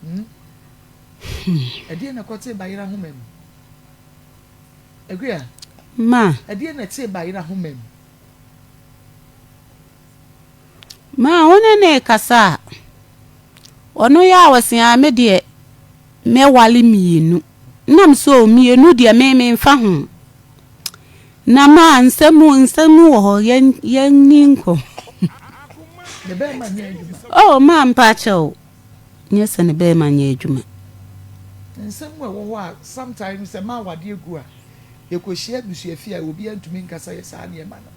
Hmm? Ɛdeɛn na ɛkɔtee bayerɛ ahoma mu? Akua? Ma. Ɛdeɛn na ɛtee bayerɛ ahoma mu? Ma wo ne no rekasa a, ɔno yɛ a ɔse aa me deɛ mɛwale mmienu. Nam sɛ o mmienu deɛ me memfa ho. Na ma nsɛm nsɛm wɔ hɔ yɛn yɛnni nkɔ. Ne bɛrima nyɛ adwuma. Oh ma mpakyɛw nyɛ sɛ ne bɛrima nyɛ adwuma. Nsɛm wɔ hɔ a sometimes sɛ ma awadeɛ gu a yɛkɔhyia abusuafie a obiara ntumi nkasa yɛ saa nneɛma no.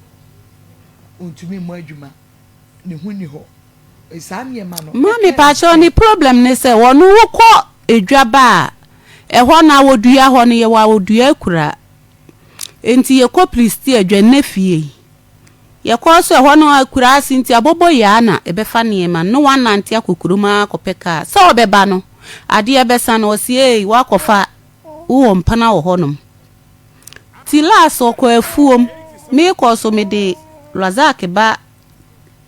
Ɔntumi mmɔ adwuma, ne ho nni hɔ. Saa nneɛma no. Ma mepakyɛw ne problem ne sɛ ɔno wokɔ edwa ba a ɛhɔ no awodua hɔ no yɛwɔ awodua akuraa nti yɛkɔ Prestea dwa nnɛ fie yi yɛkɔ so ɛhɔ no akuraa ase nti aboboyaa na ɛbɛfa nneɛma no na wanante akɔ kurom ara akɔpɛ kaa sɛ ɔbɛba no adeɛ bɛsa no ɔse ei wakɔfa wowɔ mpena wɔ hɔnom nti last ɔkɔ afuom mekɔ so mede Razak ba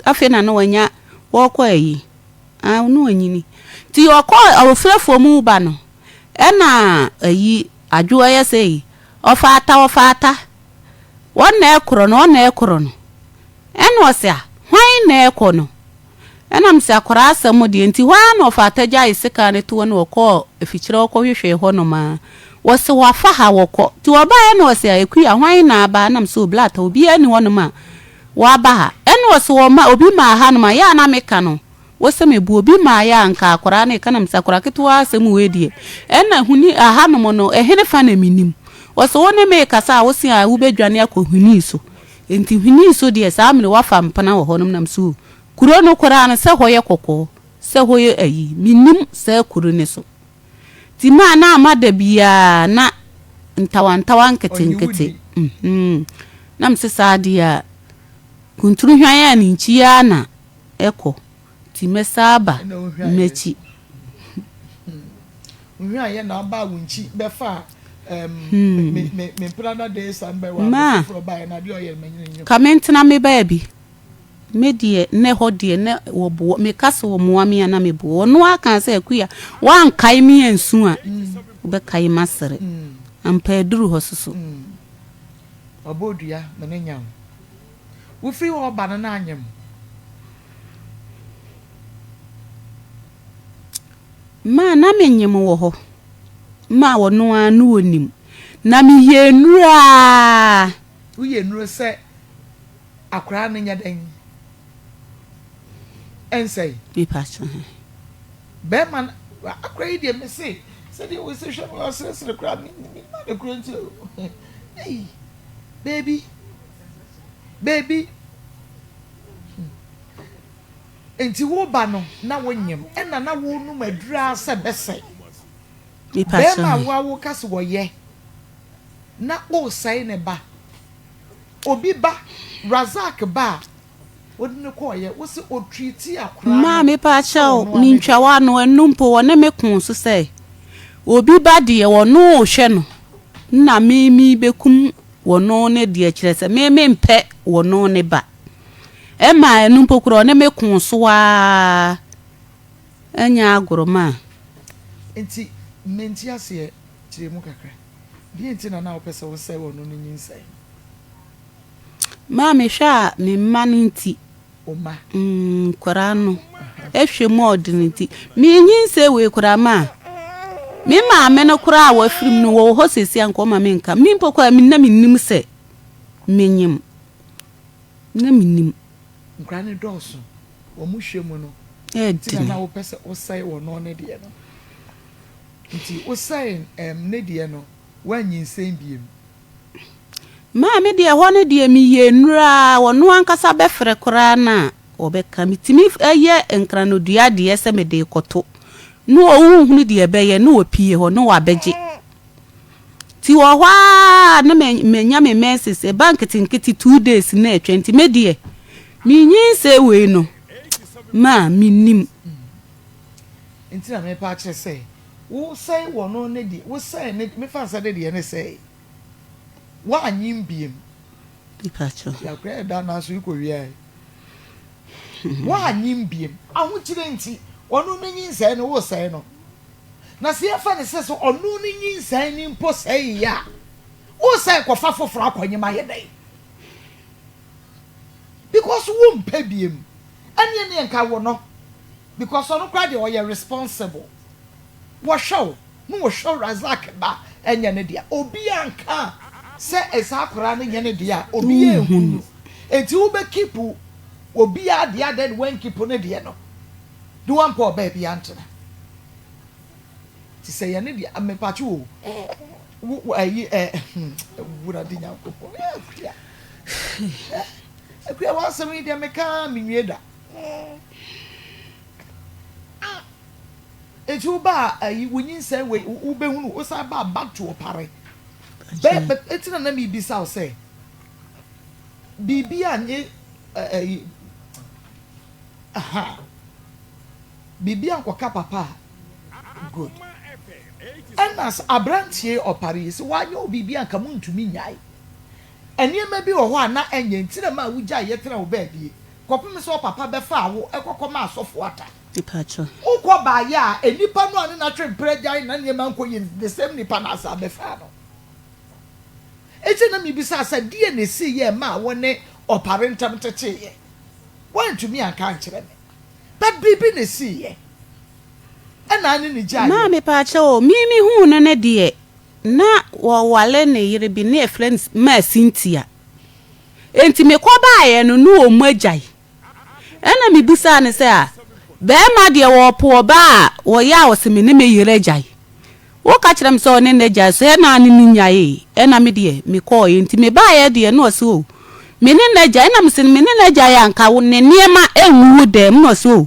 afei na na wanya wɔkɔ ayi ah na wanyini nti ɔkɔ ɔfiri afuom ba no ɛna ayi adwo ɛyɛ sɛ yi ɔfa ata ɔfa ata wɔn na ɛkorɔ no wɔn na ɛkorɔ no ɛna ɔsɛ a hwan na ɛkɔ no Ɛna mese akwadaa asɛm deɛ nti hɔ ara na ɔfata gyaee sekan no toɔ na ɔkɔɔ afikyire hɔ kɔhwehwɛɛ hɔ nom ara. Wɔse wafa ha wɔkɔ. Nti ɔbaeɛ na ɔse Akua hwan na aba? Ɛna mese Oblata obiara nni hɔ nom a waba ha. Ɛna Ɛna ɔse ɔma obi maa hanom a, yɛ a na meka no, wose mebu obi maa yɛ a nka akwadaa no reka na mese akwadaa ketewa asɛm wei deɛ, ɛna huni ahanom no ɛhene fa na menim. Ɔse wo ne me rekasa a wose a wobɛdwane akɔ huni so. Enti huni so deɛ saa mmerɛ wafa mpena wɔ hɔnom na mese o, kuro no koraa no sɛ hɔ yɛ kɔkɔɔ, sɛ hɔ yɛ ayi, mennim saa kuro no so. Nti maa na ama da biara na ntawantawa nketenkete. Mhm. Na mese saa deɛ a, kunturu hwan a ne nkyi ara na ɛkɔ. Nti mɛsa aba m'akyi. Ma, ka mentena me baabi. Me deɛ nɛ hɔ deɛ nɛ wɔboa me ka sɛ wɔmoa me a na me boa ɔno ara kaa sɛ Akuya woankae me ansu a wobɛkae masere ampa aduru hɔ soso. Wabɔ dua me ne nya wo. Wofiri hɔ ba no na anyem. Ma na me nyem wɔ hɔ ma ɔno ara no ɔnim na me yɛ nnuru aa. Woyɛ nnuro sɛ Akwadaa no nyɛ dɛn? Ɛnsɛe. Mepa kyɛw he. Bɛɛma no, akwadaa yi deɛ mese, sɛdeɛ wosi hwɛ me ɔseresere koraa, me me ma no kura nti o. Ei, baby, baby. Hmm. Nti wo ba no na wonyem, ɛna na wonum aduru ara sɛ bɛsɛe. Mepa kyɛw Bɛɛma a he. wo a woka sɛ wɔyɛ na wosɛe ne ba. Obi ba, Razak ba a wode no kɔɔeɛ, wo se ɔtreatii akoraa Maa no sɛ mepaakyɛw, ɔno ara ne mintwa deɛ. w'ano, ɛno mpo wɔne me koo so sɛ, Obi ba deɛ wɔno rehwɛ no na me merebɛkum wɔno ne deɛ, kyerɛ sɛ me mempɛ wɔno ne ba. Ɛmaa ɛno mpo koraa ɔne me koo so ara, ɛnyɛ agorɔ maa. Nti mente aseɛ, kyerɛ mu kakra. Deɛn nti na na wopɛ sɛ wosɛe ɔno ne nyinsɛn? Maa mehwɛ a me mma no nti. Wo mma? Mm, nkwadaa no. Ɛhwɛ mu a ɔde no nti. Me nyinsɛn wei koraa maa me maame no koraa a wafiri mu no wɔwɔ hɔ seesei a nka ɔma me nka. Me mpo koraa na mennim sɛ menyem. Na mennim. Nkwadaa no dɔɔso. Wɔn hwɛ mu no nti na na wopɛ sɛ wosɛe ɔno ne deɛ no. Nti wosɛe ɛɛm ne deɛ no woanyinsɛn biem. Maa me deɛ ɛhɔ no deɛ meyɛ nnuru ara ɔno ankasa bɛfrɛ koraa no a ɔbɛka metumi yɛ nkranodua deɛ sɛ mede rekɔto na ɔnhunu deɛ ɛbɛyɛ na wapue hɔ na wabɛgye nti wɔ hɔ ara na manya me menses ɛba nketenkete 2 days na atwa nti me deɛ menyinsɛn wei no maa mennim. Nti na merepa akyerɛ sɛ wo sɛe wɔ no ne deɛ wo sɛe ne mefa nsɛ ne deɛ ne sɛe woanyem biem Mepakyɛw. Akora yɛ da nanso yi kɔ wiae woanyem biem ahokyerɛ nti ɔno ne nyinsɛe no wo sɛe no na sɛ yɛfa ne sɛ sɛ ɔno ne nyinsɛe ne mpo sɛe yɛ a wo sɛe kɔfa foforɔ akɔnyem ayɛ dɛn because wo mpɛ biem ɛneɛ neɛ nka wo no Because ɔno koraa deɛ ɔyɛ responsible. Wɔhwɛ wo na wɔhwɛ Razak ba ɛnyɛ ne dea. Obiaa nka sɛ saa akwadaa no nyɛ ne dea a, obiaa nhu no. Enti wo bɛ keep obiaa deɛ adɛn na wan keep ne deɛ no? De wampɛ ɔbaa biaa ntena. Nti sɛ yɛ ne deɛ a mepatwo o, wo ayi ɛ hmm Awurade Nyankopɔn eh Akua eh Akua w'asɛm yi deɛ meka a menwie da. Enti wo ba ayi wo nyinsɛn wei wo bɛhunu wo san ba back to ɔpare bɛ bɛ eti na na mi bisa wo sɛ biribi a nye ɛyi aha biribi a nkɔka papa a good ɛna aberanteɛ ɔpare yi sɛ wanyɛ wo biribi a nka mo ntumi nyae nneɛma bi wɔ hɔ a na ɛnyɛ nti na ma wogyae yɛ tena wo baabi Kɔpem sɛ ɔpapa bɛfaa wo kɔ kɔmaa asɔfoɔ ata. Wo kɔ baeɛ a, nnipa no a ne no atwe mprɛ gyae na nneɛma nkɔ yie no, the same nipa no asan bɛfaa no. Enti na mebisaa sɛ, deɛn na ɛsiiɛ ɛmaa wo ne ɔpare ntam teteeɛ? Woantumi anka ankyerɛ me. But biribi na ɛsiiɛ ɛna ne no gyaeɛ. Maa mepaakyɛw o, me mehuu no no deɛ, na wɔware ne yere bi, na yɛfrɛ no Maa Cynthia. Enti mekɔbaeɛ no, na wɔn agyae. Ɛna mebisaa no sɛ, a, bɛrima deɛ wɔpo ɔbaa a wɔyɛ a ɔse me ne me yere agyae. Woka kyerɛ me sɛ ɔne no agyae so ɛna ne no nyaee ɛna me deɛ mekɔɔeɛ nti mebaeɛ deɛ na ɔse o me ne no agyae ɛna mese no me ne no agyae a nka ne nneɛma ɛngu wo dan mu na ɔse o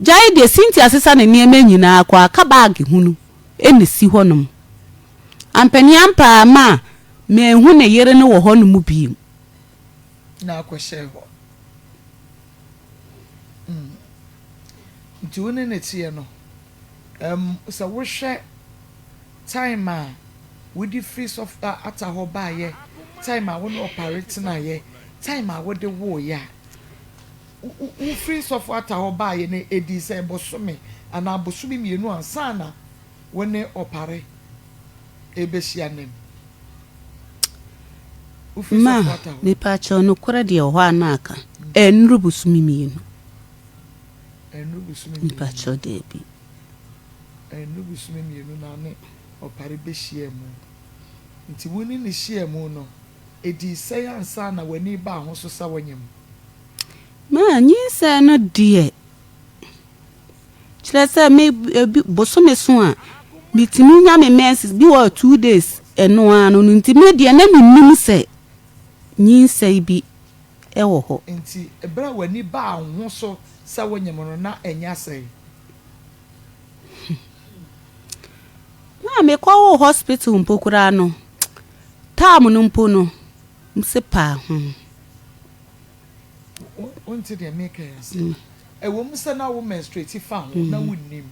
gyae deɛ Cynthia sesa ne nneɛma nyinaa kɔ aka bag hunu ɛna ɛsi hɔ nom. Ampaniampaa ma manhu ne yere no wɔ hɔ nom bio. Na akɔhyɛɛ hɔ. Mm. Nti wo ne no teɛ no, um, sɛ wohwɛ time a wode firi sɔfo ata hɔ baeɛ, time a wo ne ɔpare tenaeɛ, time a wode woeɛ a, wofiri sɔfo ata hɔ baeɛ no, ɛdii sɛ bosome anaa bosome mmienu ansa na wo ne ɔpare rebɛhyia nnam. Wofiri Ma, sɔfo ata hɔ. mepakyɛw, nokorɛ deɛ wɔ hɔ a na aka, ɛnnuru bosome mmienu. Ɛnnuru bosome mmienu. Mepakyɛw, daabi. Ɛnnuru bosome mmienu na ne ɔpare bɛhyiaa mu. Nti wo ne no hyiaa mu no, ɛdii sɛn ansa na w'ani rebaa ho so sɛ wonyem? Ma, nyinsɛn no deɛ, Kyerɛ sɛ me ebi bosome so a metumi nya me menses bi wɔ 2 days, ɛno ara no no nti me deɛ na mennim sɛ nyinsɛn bi wɔ hɔ. Nti berɛ a w'ani baa wo ho so sɛ wonyem no na ɛnyɛ asɛe? Na mekɔwoo hospital mpo koraa no, time no mpo no mese paa ho. Wonte deɛ meka yi ase? Ɛwɔ mu sɛ na wo menstruate fa ho na wonnim,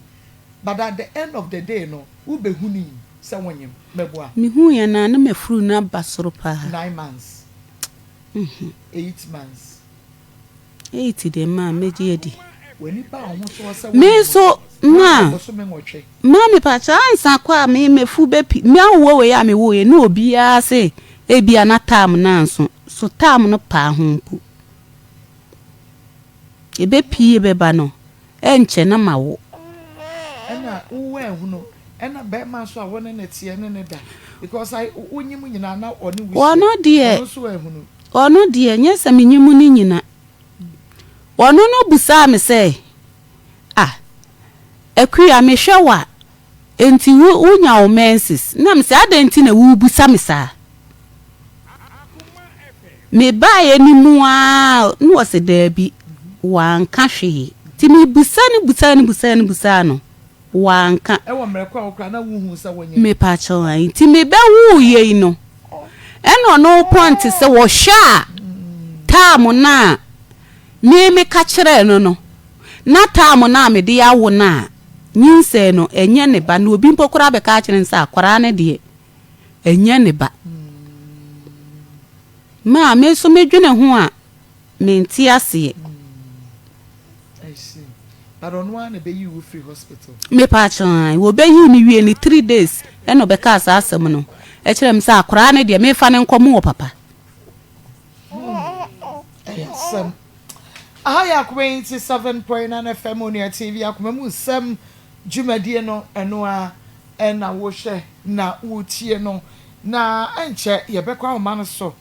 but at the end of the day no wobɛhunii sɛ wonyem, mɛboa? Mehuiɛ no a na m'afuru no aba soro paa. 9 months, 8 months. 8 deɛ maa mɛgye adi. W'ani baa wo ho soɔ sɛ Me wonyem nso no na ma wɔ bosome 8. Ma mepakyɛ, ansa kɔ a me mafu bɛpi me awoɔ wei a mewoeɛ ne obiara se ebia na time no anso so, time no paa ho mpo ɛbɛpie bɛba no ɛnkyɛ na mawo. Ɛna wowɔ ahunu ɛna bɛrima nso a wo ne ne teɛ ne ne da because I wonyim nyinaa na ɔne wo hyia. Ɔno deɛ ɔno nso ahunu. Ɔno deɛ nyɛ sɛ menyim no nyina. Ɔno no busaa me sɛ, "Ah, Akua, mehwɛ wo a, enti wo wonya wo menses?" Na mese, "Adɛn nti na worebusa me saa?" Mebaeɛ no mu ara na ɔse daabi, wanka hwee. Nti mebusa no busaa no busaa no busaa no, wanka. Ɛwɔ mmerɛ ko a wo koraa na wonhuu sɛ wonyem. Mepakyɛw ae. Nti mebɛwoo yei no, ɛna ɔno pɔnte sɛ wɔhwɛ a taam no a me meka kyerɛɛ no no, na taam no a mede awo no a nyinsɛn no ɛnyɛ ne ba, na obi mpo koraa bɛka akyerɛ no sɛ akwaraa no deɛ ɛnyɛ ne ba. Ma me nso medwene ho a mente aseɛ. I see. But ɔno ara na ɛbɛyii wo firi hospital? Mepakyɛw ae, wɔbɛyii me wie no 3 days ɛna ɔbɛkaa saa asɛm no ɛkyerɛ me sɛ akwaraa no deɛ memfa no nkɔmo wɔ papa. Ɛyɛ asɛm. Aha yɛ Akoma 87.9 FM Onua TV Akoma mu nsɛm dwumadie no, ɛno ara ɛna wohwɛ na wotie no. Na ɛnkyɛ yɛbɛkɔ ahoma no so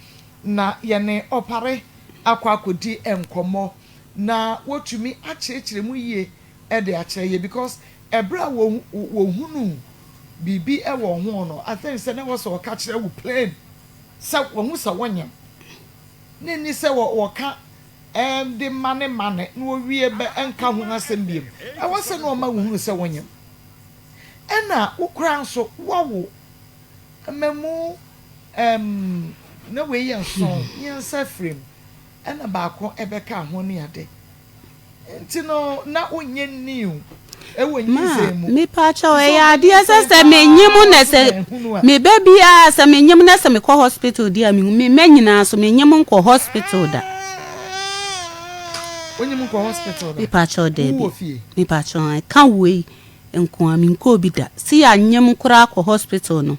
na yɛne Ɔpare akɔ akɔdi nkɔmmɔ na wɔtumi akyerɛkyerɛ mu yie de akyerɛ yɛ because ɛberɛ a wɔhunu biribi wɔ ho no, I think sɛ na ɛwɔ sɛ ɔka kyerɛ wo plain sɛ wɔhu sɛ wonyem ne nni sɛ wɔka de ma ne ma ne na wɔwie bɛ nka ho asɛm biom. Ɛwɔ sɛ na ɔma wohunu sɛ wonyem ɛna wo koraa nso woawo mmamu na wei yɛ nson, mmiɛnsa afiri mu ɛna baako ɛbɛka ho ne ade nti no na wonyɛ new ɛwɔ Ma nyinsɛn mu. mepakyɛw, nti sɛ ɛyɛ adeɛ sɛ wobɛnyinsɛn sɛ menyim paa na nso sɛ na ehunu a. meba biara sɛ menyim na sɛ mekɔ hospital deɛ a mehu me mma nyinaa so menyim nkɔ hospital da. Wonyim nkɔ hospital da? Mepakyɛw, Wowu daabi. wɔ fie? Mepakyɛw, ɛka wei nko a menkɔɔ bi da. Se yɛanyem koraa kɔ hospital no,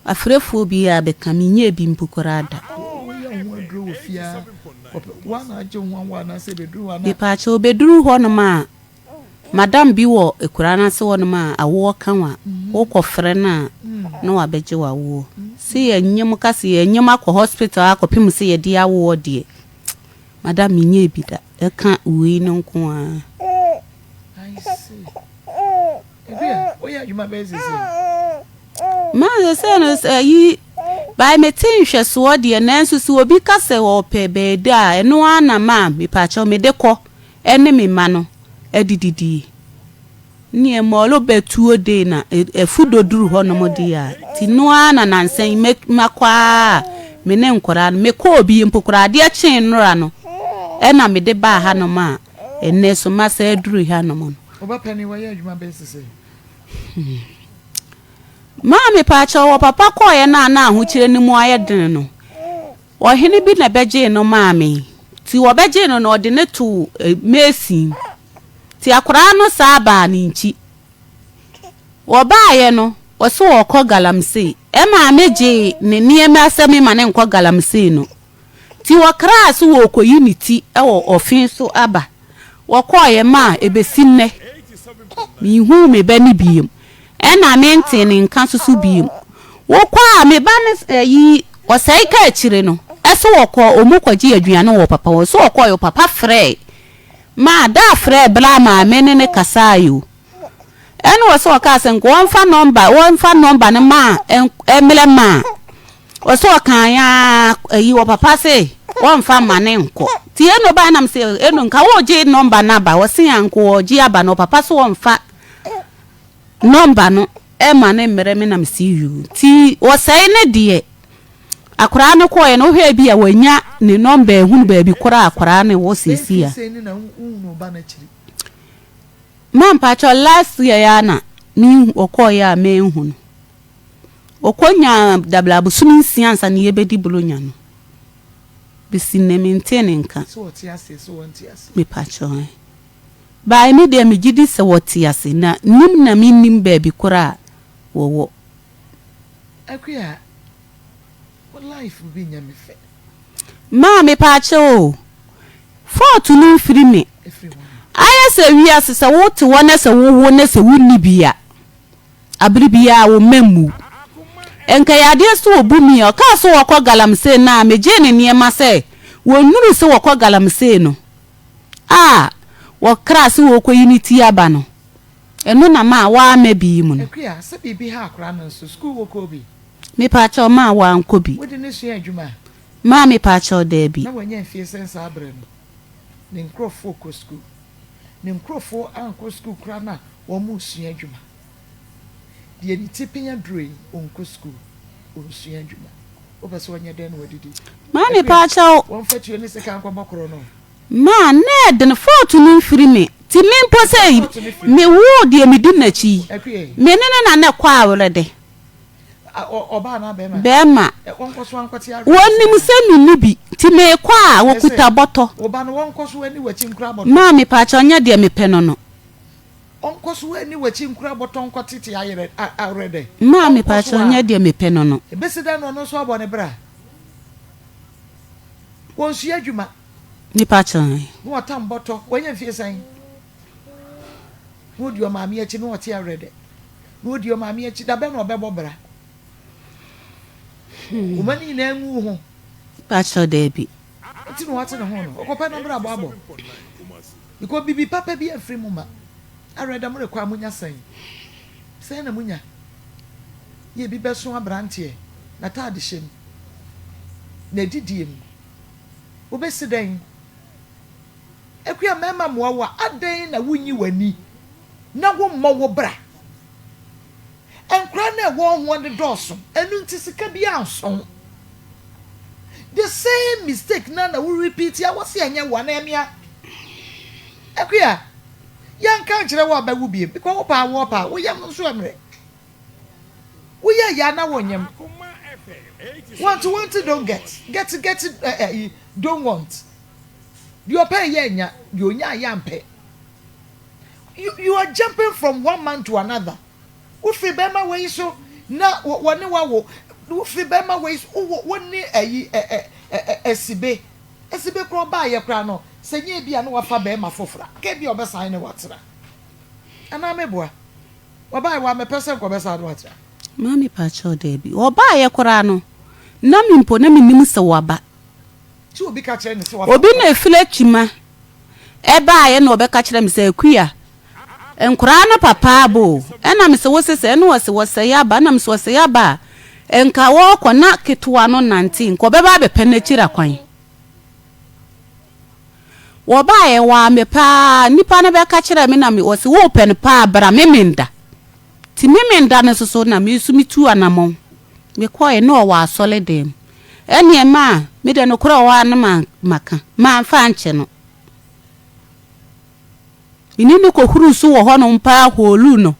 afrɛfoɔ biara bɛka menyɛɛ bi mpo koraa da. Woyɛ ho aduro wɔ fie a kɔpɛ woa na agye ho awo anaasɛ ebeduru hɔ ana? Mepakyɛw, obeduru hɔnom a madam bi wɔ akuraa no ase hɔnom a awoɔ ka wo a wokɔfrɛ no a na wabɛgye wo awoɔ. Se yɛnyem ka se yɛnyem akɔ hospital akɔpem sɛ yɛde awoɔ deɛ, Madam menyɛɛ bi da, ɛka wei no nko ara. I see. Ebia woyɛ adwuma bɛyɛ sese. Ma sese no sɛ yi by mete nhwɛsoɔ deɛ nanso sɛ obi ka sɛ ɔpɛ baabi a ɛno ara na ma mepakyɛw mede kɔ ɛne me mma no adididie. Neɛ mɔlo bɛtuo dei na afu doduru hɔ nom deɛ a nti no ara na nansa yi makɔ ara a me ne nkwadaa no mekɔɔ bi mpo koraa adeɛ kyee nnora no ɛna mede baa ha nom a ɛnnɛ so masa aduru ha nom no. Wo ba panin wayɛ adwuma bɛyɛ sesei? Maa mepaakyɛw wɔ papa kɔɔeɛ no a na ahokyerɛ no mu ayɛ dene no ɔhene bi na ɛbɛgyee no maa me nti wɔbɛgyee no no ɔde no too mason Nti akoraa no saa baa ne nkyi. Wɔbaeɛ no, ɔse ɔɔkɔ galamsey. Ɛmaa me gyee ne nneɛma sɛ me ma no nkɔ galamsey no. Nti wɔkraa se wɔɔkɔyi ne ti wɔ ɔfe so aba. Wɔkɔeɛ maa ɛbɛsi nnɛ, menhuu me ba no biom. Ɛna mentee ne nka nso so biom. Wokɔ a, me ba no ayi, ɔsɛe ka akyire no, ɛse wɔkɔ, ɔmu kɔgye aduane wɔ papa hɔ. Ɔse ɔkɔeɛ, ɔpapa frɛɛ Maa da frɛɛ bra maa me ne no kasae o. Ɛna ɔse ɔkaa sɛ nka ɔmfa nɔmba ɔmfa nɔmba no maa ɛmlɛ maa ɔse ɔkae aa ayi ɔpapa se ɔmfa mma ne nkɔ ti ɛna ɔbaa nam se ɛno nka ɔgye nɔmba no aba ɔse a nka ɔgye aba na ɔpapa se ɔmfa nɔmba no ɛma ne mmerɛ me nam se yuu ti ɔsɛe ne deɛ Akwadaa no kɔeɛ no, wohwɛ bi a wanya ne nɔmba ehunu baabi korɔ a akwadaa no wɔ seesei a. Ma mpakyɛw last year ya na me ɔkɔeɛ a menhu no. Ɔkɔ nyaa dabla abosom nsia ansa na yɛbɛdi buronya no. Bɛsi nnɛ mentee ne nka. Mepakyɛw ɛ. By me deɛ megye di sɛ wɔte ase na nim na mennim baabi korɔ a wɔwɔ. Akua, wo life bi nyɛ me fɛ. Maa mepaakyɛw o, fault no mfiri me. Ayɛ sɛ wiase sɛ wo te hɔ na sɛ wo wo na sɛ wo nni bi a, abere biara wo mma mmu wo. Nka ɛyɛ adeɛ sɛ ɔbu me a, ɔkaa sɛ ɔkɔ galamsey no a, megyee ne nneɛma sɛ wɔnnuru sɛ wɔkɔ galamsey no a, wɔkraa sɛ wɔrekɔyi ne ti aba no. Ɛno na maa w'amma bi mu no. Akua, sɛ biribi ha akora no nso, sukuu wo kɔɔ bi? Mepaakyɛw, maa w'ankɔ bi. Wode no sua adwuma? Maa mepaakyɛw, daabi. Na wanya mfie sɛn saa berɛ no? Ne nkurɔfoɔ kɔ sukuu. Ne nkurɔfoɔ ankɔ sukuu koraa no a, wɔresua adwuma. Deɛ ne ti pea duro yi, ɔnkɔ sukuu, ɔnsua adwuma. Wopɛ sɛ ɔnyɛ dɛn na wadidi? Maa Akua, mepaakyɛw. wɔmfa tuo ne sekan nkɔbɔ korɔ no. Ma na ɛden fault no mfiri me ti me mpo sɛ me woo deɛ me di n'akyi yi me ne no na na ɛkɔ awerɛde bɛɛma wɔnim sɛ me ni bi nti me kɔ a wɔkuta bɔtɔ maa me paakyɛ ɔnyɛ deɛ me pɛ no no maa me paakyɛ ɔnyɛ deɛ me pɛ no no. Nipa kyɛn. Na ɔtam bɔtɔ. Wanya mfie sɛn? Na odi ɔmaame akyi na ɔte awerɛdɛ. Na odi ɔmaame akyi. Da bɛn na ɔbɛbɔ bra? Wo mma no nyinaa ngu wo ho. Pakyɛw daabi. Nti na wate ne ho no. Ɔkɔpɛ no bra bɔ abɔ. Because bibi papa bi amfiri mu ma. Awerɛdɛ morekɔ a monya sɛn? Sɛn na monya? Yɛ bi bɛso abranteɛ n'ataade hyɛ mu. N'adidie mu. Wobɛsi dɛn? Akua mmarima mmoa wo a, adɛn na wonyi w'ani na wommɔ wo bra? Nkwadaa no a ɛwɔ ho no dɔɔso, ɛno nti sika biara nsɔ wo. The same mistake no ara na wo repeat a wɔse ɛnyɛ wo anaa ɛmea. Akua, yɛnka nkyerɛ wo a bɛwo biem because wo paa woɔ paa, wo yam nso ɛmmerɛ. Woyɛ yɛ a na wonyem. Want want don't get, get get eh, eh, don't want. Deɛ ɔpɛ yɛ nya, deɛ onya yɛ ampɛ. You, you are jumping from one man to another. Wofiri bɛrima wei so na wɔne wawo. Wofiri bɛrima wei so wowɔ wɔne ayi ɛ ɛ ɛ asibe. Asibe koraa ɔbaayɛ koraa no sɛ nyɛ ebi a na wafa bɛrima foforɔ a, nka ebi a ɔbɛsan ne watena. Anaa meboa? Wɔbaeɛ wɔammɛpɛ sɛ nka ɔbɛsan no atra. Maame pakyɛw daabi wɔbaeɛ koraa no na me mpo na mennim sɛ wɔaba. Sɛ obi ka kyerɛ no sɛ wafa Obi na efiri akyima ɛbaeɛ na ɔbɛka kyerɛ me sɛ Akua, nkoraa no papa aba o. Ɛna mese wo se sɛ? Ɛna ɔse wɔsɛe aba. Ɛna mese ɔsɛe aba a, nka ɔɔkɔ na ketewa no nante nka ɔbɛba abɛpɛ n'akyiri akwan. Wɔbaeɛ wɔammɛ paa, nnipa no bɛka kyerɛɛ me na me ɔse wopɛ no paa bra Memenda. Nti Memenda no nso so na me nso metuu anamɔn. Mekɔeɛ na ɔwɔ asɔredan mu. Ɛnneɛ maa me deɛ nokorɛ wɔ hɔ a na maka, mamfa ankyɛ no. Me ne no kɔhuruu so wɔ hɔnom paa hooluu no.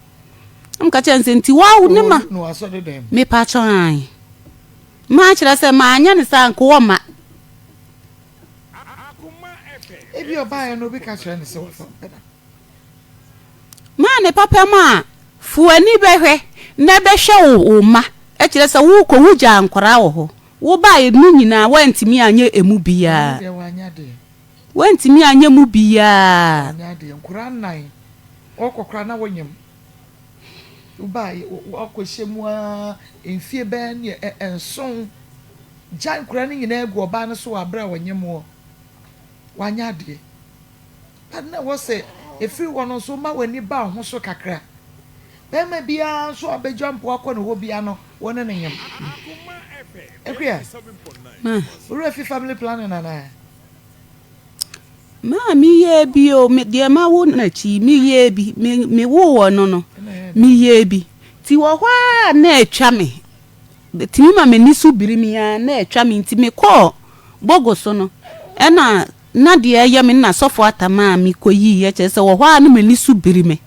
Na meka kyerɛɛ no sɛ nti wo ne ma. Hooluu no wɔ asɔredan mu? Mepakyɛw ae. Maa kyerɛ sɛ manyɛ no saa nka ɔmma. Ebia ɔbaeɛ no obi ka kyerɛ no sɛ wafa mpena. Maa ne papa mu a, fa w'ani bɛhwɛ na bɛhwɛ wo wo mma. Kyerɛ sɛ worekɔ wogyaa nkwadaa wɔ hɔ. Wobaeɛ no nyinaa woantumi anyɛ emu Ɔno biara. deɛ wanyɛ adeɛ. Woantumi anyɛ mu biara. Wanyɛ adeɛ. Nkwadaa nnan wɔkɔ koraa na wonyem. Wobaeɛ woakɔhyɛ mu ara mfie bɛyɛ neɛ nson. Gyae nkwadaa no nyinaa gu ɔbaa no so wɔ aberɛ a ɔnyem woɔ. Wanyɛ adeɛ. But na ɛwɔ sɛ ɛfiri hɔ no nso woma w'ani ba wo ho so kakra. Barima biara nso a ɔbɛgya mpo akɔ ne hɔ biara no, wo ne no nyem. Akua, wo werɛ afi family planning anaa? Maa meyɛɛ bi o, me deɛ mawo no akyi meyɛɛ bi, me mewoo wɔ no no, meyɛɛ bi. Nti wɔ hɔ ara na atwa me. Ɛtumi ma m'ani so biri me ara na atwa me nti mekɔɔ Bogo so no, ɛna na deɛ ɛyɛ me no na sɔfo atam a mekɔyiiɛ kyerɛ sɛ wɔ hɔ ara na m'ani so biri me.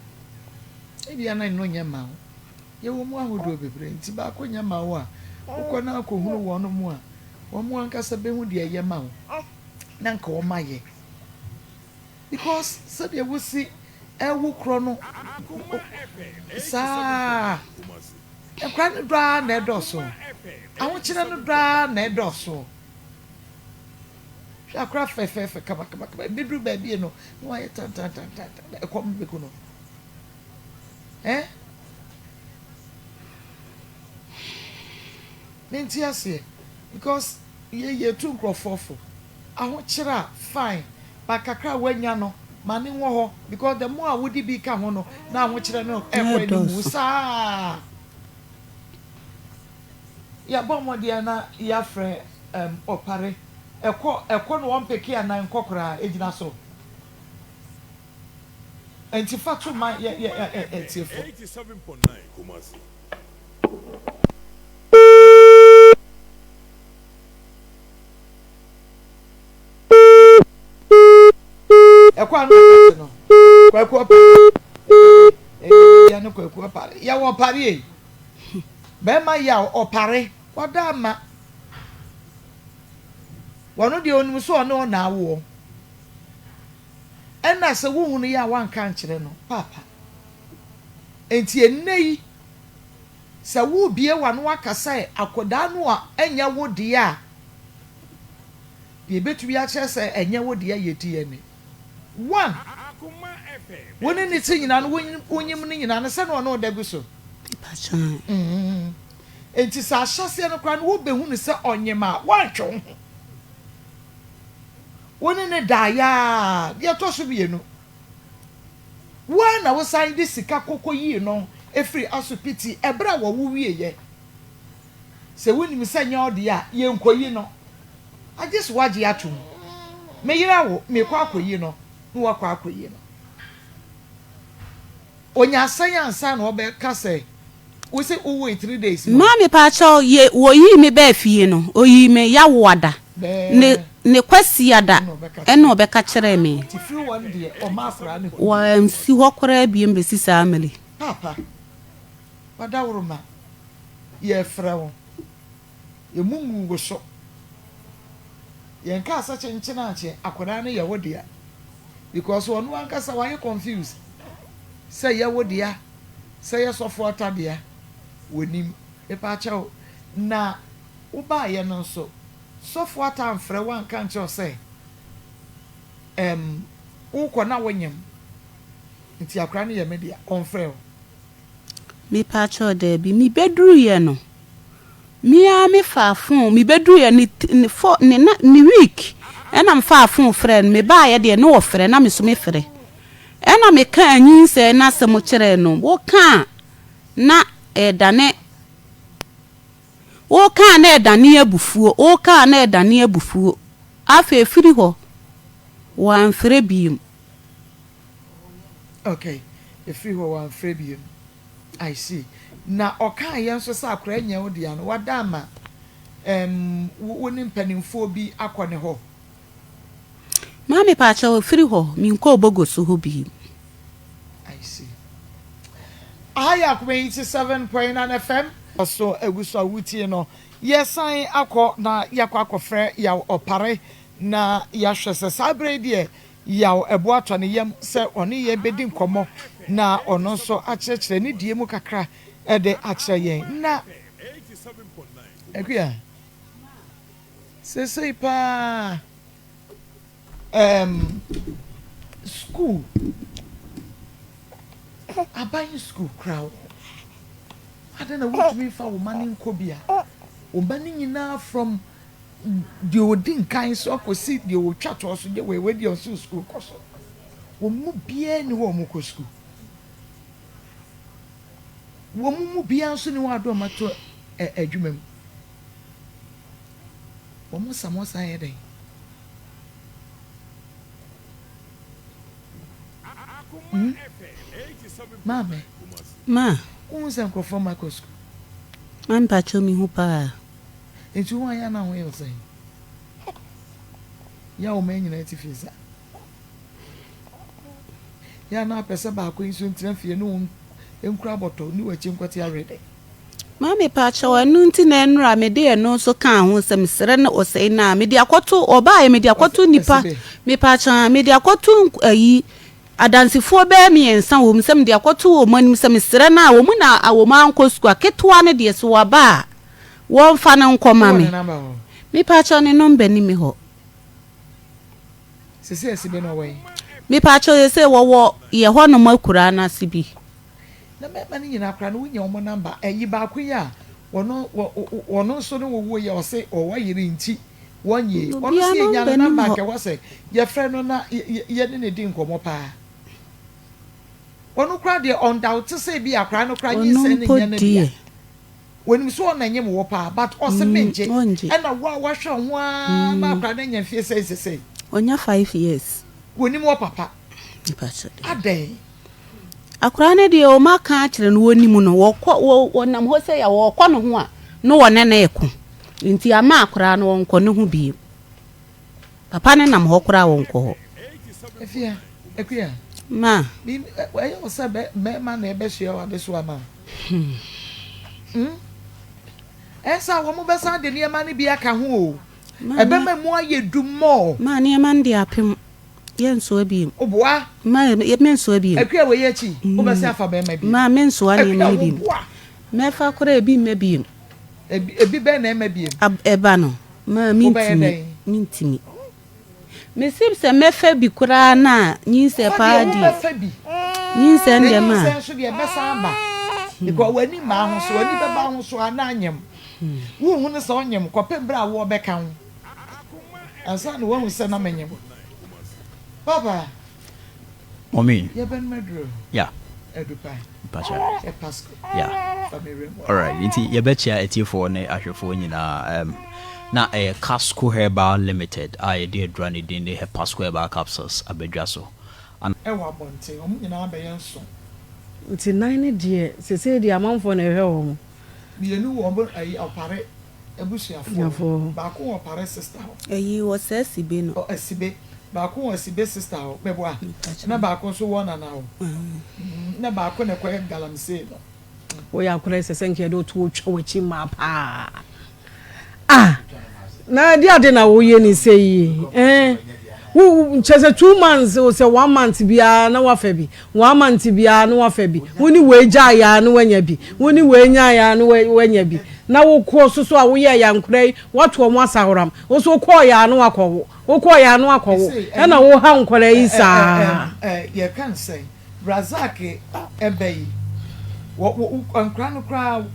Ebia na ɛno nyɛ mma wo. Yɛwɔ mu ahodoɔ bebree, nti baako nyɛ ma wo a, wokɔ na akɔhunu wɔn a, wɔn ankasa bɛhu deɛ ɛyɛ ma wo na nka wɔn ayɛ. Because sɛdeɛ wosi ɛwo korɔ no saa nkora no dɔ ara na ɛdɔɔso, ahokyerɛ no dɔ ara na ɛdɔɔso. Hwɛ akora fɛfɛɛfɛ kamakamakama, ebeduru baabi no na wayɛ tantantantan, ɛkɔm bɛku no. Eh? Mente aseɛ because yɛ yɛtu nkurɔfoɔ fo. Ahokyerɛ a fine but kakra a woanya no ma no nwɔ hɔ because the more a wode bi ka ho no na ahokyerɛ no ɛkɔ anim saa. Yɛabɔ mmɔden na yɛafrɛ um, ɔpare ɛkɔ ɛkɔ na wɔmpeke anaa nkɔ koraa egyina so. Enti fa to ma yɛ yɛ ɛ atiefo. Ɛkɔ ano akate no. Kwaku ɔpare. Ɛyɛ ne kwaku ɔpare. Yɛwɔ ɔpare ei. Bɛrima yɛ a ɔpare. Wada ama. Wɔno deɛ onim sɛ ɔne ɔna awoɔ. Ɛna sɛ wohunu yɛ a woanka ankyerɛ no. Paapa. Enti ɛnnɛ yi, sɛ worebue w'ano aka sɛ akwadaa no a ɛnyɛ wo deɛ a, deɛ ɛbɛtumi akyerɛ sɛ ɛnyɛ wo deɛ yɛ DNA. One, wo ne ne te nyinaa no, wonyim no nyinaa no, sɛ na ɔne wo da gu so. Enti sɛ ahyɛseɛ no koraa no wobɛhunu sɛ ɔnyem a, woantwe wo ho. Wo ne no daeɛ ara. Deɛ ɛtɔ so mmienu, wo ara na wosan de sika kɔ kɔyii no firii asopiti ɛberɛ a wɔwo wieeɛ. Sɛ wonim sɛ nyɛ wo deɛ a, yɛnkɔyi no. Agye sɛ woagye atom. Me yere awo, merekɔ akɔyi no, na woakɔ akɔyi no. Ɔnya asɛn ansa na ɔbɛka sɛ Wo se wo woe 3 days mu a. Maa mepaakyɛw ye wɔyii me baa fie no oyii me yawoada ne ne kwasiada ɛna ɔbɛka kyerɛɛ me. Nti firi hɔ no deɛ ɔma akwadaa no ho. Wansi hɔ koraa biom bɛsi saa mmerɛ yi. Paapa wadaworoma yɛfrɛ wo yɛmu ngu wo so yɛnkaa sɛ kyenkyen ankye akwadaa no yɛ wo dea because ɔno ankasa wayɛ confused sɛ yɛ wo dea Sɛ yɛ sɔfo ata dea wɔnim. Mepaakyɛw, na wo baayɛ no nso sɔfo ata amfrɛ wo anka ankyerɛ wo sɛ ɛɛm wokɔ na wonyem nti akora no yɛ me dea, ɔmfrɛɛ wo? Mepaakyɛw daabi, me bɛduruiɛ no me ara me faa phone, me bɛduruiɛ ne ne fɔ ne na ne week. Ɛna mefaa fon frɛɛ no, mebaeɛ deɛ ne ɔfrɛ na me nso mefrɛ. Ɛna mekaa nyinsɛn no asɛm kyerɛɛ no, woka a na ɛredane, woka a na ɛredane abufuo, woka a na ɛredane abufuo. Afei ɛfiri hɔ, wamfrɛ bio. Okay, ɛfiri hɔ wamfrɛ bio. I see. Na ɔkaeɛ nso sɛ akwadaa nyɛ wo dea no, wada ama ɛɛm wo ne mpanimfoɔ bi akɔ ne hɔ. Maa mepaakyɛw ɛfiri hɔ menkɔɔ Bogoso hɔ bio. I see. Aha yɛ Akoma 87.9 FM. So agu so a wotie no. Yɛresan akɔ na yɛakɔ akɔfrɛ Yaw Ɔpare na yɛahwɛ sɛ saa berɛ yi deɛ Yaw bo atɔ ne yam sɛ ɔne yɛn bɛdi nkɔmmɔ na ɔno nso akyerɛkyerɛ ne deɛ mu kakra de akyerɛ yɛn. Na Akua, seesei paa ɛɛm sukuu, aban sukuu koraa wɔ hɔ. Adɛn na wontumi mfa wo mma no nkɔ bi a? Wo mma no nyinaa from deɛ ɔdi nkan so akɔsi deɛ ɔtwa toɔ so, gye wei, wei deɛ ɔsoro sukuu kɔ so. Wɔn mu biara nni hɔ a wɔkɔ sukuu. Wɔn mu biara nso nni hɔ a wɔde wɔn ato adwuma mu. Wɔn sa wɔn san yɛ dɛn? Hmm? Maame. Ma. Wohu sɛ nkurɔfoɔ mma kɔ sukuu? Ma mpakyɛw mehu paa. Nti wo ayɛ na ho yɛ wo sɛn? Yɛ a wo mma nyinaa te fie saa. Yɛ a na apɛ sɛ baako yi nso ntena fie ne wo nkura bɔtɔ ne w'akyi nkɔte awe dɛ. Maame pakyɛw ɛno nti na ɛnora mede ɛno nso kaa ho sɛ mesrɛ no ɔsɛe no a mede akɔto ɔbaeɛ mede akɔto nipa mepakyɛw mede akɔto ayi adansefoɔ bɛyɛ miɛnsa wɔ mu sɛ mede akɔto wɔn anim sɛ mesrɛ no a wɔn na wɔn ankɔ sukuu a ketewa no deɛ so waba a Wɔnfa no nkɔ ma Wowɔ me. ne number hɔ? Mepakyɛw ne number ni me hɔ. Sesei asibe no ɔwɔ he? Mepakyɛw sesei wɔwɔ yɛ hɔ nom akuraa no ase bi. Na mɛɛma no nyinaa koraa no wonya wɔn number ɛyi baako yi a wɔno wɔno nso ne wo wo yi a ɔse ɔwɔ yere nti wɔnyɛ yi ɔno Obiara sɛ yɛnya number ne ni number hɔ. anka ɛwɔ sɛ yɛfrɛ no na yɛne no di nkɔmmɔ paa. Ɔno koraa deɛ ɔndaote sɛ ebi akwaraa no koraa Ɔno nyinsɛn no mpo nyɛ ne dea. deɛ. Onim sɛ ɔna nyem wo paa but ɔse mengye Ɔngye. ɛna wo a wahwɛ ho aa ma akwadaa no anya mfie sɛi sesei. Ɔnya 5 years. Onim wɔ papa. Mepakyɛ deɛ. Adɛn? Akwadaa no deɛ wɔn aka akyerɛ no wɔnim no wɔkɔ wɔ wɔnam hɔ sɛ ya wɔkɔ ne ho a ne wɔne no reko nti ama akwadaa no wɔnkɔ ne ho bio. Papa no nam hɔ koraa wɔnkɔ hɔ. Afia, Akua. Ma. Me, ɛyɛ wo sɛ bɛ, mmarima na ɛbɛsoɛ wo adesoa ma wo. Hmm. Ɛsɛ a wɔn bɛsan de nneɛma no bi aka ho o. Ɛbɛma mu ayɛ du more. Ma nneɛma no deɛ apem. Yɛnsoa bio. Woboa. Ma mensoa bio. Akua wei akyi, wobɛsan afa bɛrima bio. Ma mensoa nneɛma no bio. Akua woboa. Mɛfa koraa ebi mma bio. Ebi, ebi bɛn na ɛmma bio? Ab, ɛba no. Ma Wobɛyɛ mentumi. dɛn? Mentumi. Mese sɛ mɛfa bi koraa no a, nyinsɛn Fa paa deɛ deɛ. wobɛfa bi. Nyinsɛn Na deɛ ma. nyinsɛn nso deɛ ɛbɛsan aba. Because w'ani mmaa ho so, w'ani bɛba ho so a na anyem. Wonhu no sɛ ɔnyem kɔpem berɛ a woɔ bɛka ho. Ansa na woahu sɛ na menyem. Papa. Mommy. Yɛbɛnom aduro. Yeah. Adupa. Mpakyɛ. Ɛ Pasco. Yeah. Fa me werɛ mu. Alright, nti yɛbɛkyia atiefoɔ ne ahwɛfoɔ nyinaa. Um, na ɛyɛ Casco Herbal Limited a yɛde adura ne din de Hepasco Herbal Capsules abadwa so. Ana. Ɛwɔ abɔnten, wɔn nyinaa bɛyɛ nso. Nti nan no deɛ sesei deɛ amanfoɔ na ɛhwɛ wɔn. Mienu wɔ ɔmo ayi ɔpare abusuafoɔ hɔ baako wɔ ɔpare sister hɔ. Ayi wɔ saa sibe no. Ɔ asibe baako wɔ asibe sister hɔ meboa na baako nso wɔ nana hɔ na baako na ɛkɔyɛ galamsey no. Woyɛ akora ɛsɛ sɛ nka yɛde wo to otwa w'akyi mmaa paa ah na ɛde ade na woyɛ ne sɛ yi eh wo kyɛ sɛ 2 months o sɛ one month biara na wafa bi, one month biara na wafa bi. Wo ne wei gyae ya na wanya bi, wo ne wei nyae ya na wanya bi. Na wokɔ so so a woyɛ ya nkora yi wato ɔmo asahoram. Wo so wokɔɔ ya na wakɔwo, wokɔɔ ya na wakɔwo, Ɛsei ɛna ɛyi woha nkora yi ɛ ɛ saa. ɛ ɛ yɛka no sɛn Razak ɛbɛ yi wɔ wɔ nkora no koraa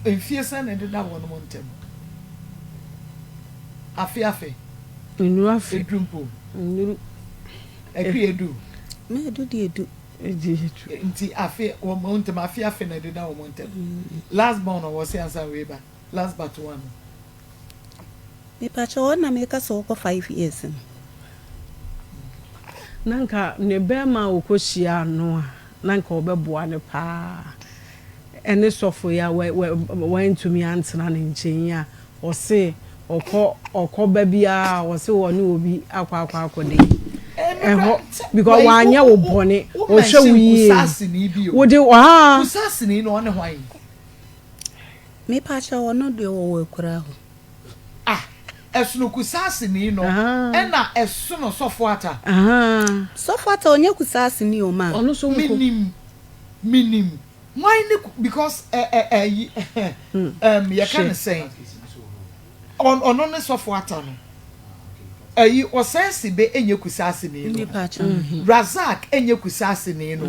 mfie sɛn na ɛdeda wɔnom ntɛm afe afe. Nnuru afe. Edu mpo. Nnuru. Ɛkwi edu. Ma edu deɛ edu. Edu edu. Nti afe wɔn ntɛm afe afe na ɛdeda wɔn ntɛm. Last born ɔwɔ se ansa wei ba last but one. Mepakyɛw ɔno na meka sɛ ɔkɔ 5 years no. Na nka ne bɛrima a ɔkɔhyiaa no a na nka ɔbɛboa no paa ɛne sɔfo yi a wantumi antena ne nkyɛn yi a ɔse ɔkɔ ɔkɔ ba biara ɔse ɔne obi akɔ akɔ akɔde ɛhɔ because wanyɛ wo bɔne, ɔhwɛ wo yie wode ɔhaa. Kusasini na ɔne hwan? Mepakyɛw ɔno deɛ ɔwɔ akuraa hɔ. Ah, ɛsono Kusasini no ɛna ɛsono Sɔfo Ata. Sɔfo Ata ɔnyɛ Kusasini o ma. Ɔno nso nko. Menim, menim. Hwan ne because ɛ ɛ ɛyi ɛm yɛka ne sɛn? Ɔno ne Sɔfo Ata no. Ɛyi Ɔsɛe Sibe ɛnyɛ Kusasini no. Razak ɛnyɛ Kusasini no.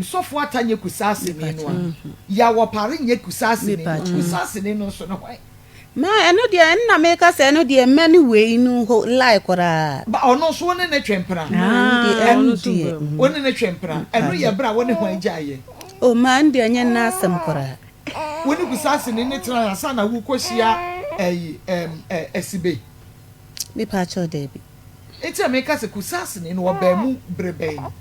Sɔfo Ata nyɛ Kusasini no a. Yaw Ɔpare nyɛ Kusasini no. Kusasini no nso ne hwan? Ma ɛno deɛ ɛno na meka sɛ ɛno deɛ mma ne wei no ho lie koraa. Ba ɔno nso wo ne ne twe mpena. Ɛno deɛ. Wo ne ne twe mpena. Ɛno yɛ berɛ a wo ne hwan gyaeɛ? O ma ɛno deɛ ɛnyɛ nna asɛm koraa. Wo ne Kusasini no tenae ansa na worekɔhyia ɛyi ɛm ɛ Asibe? Me paakyɛw daabi. Nti na meka sɛ Kusasini no ɔbaa mu bere bɛn?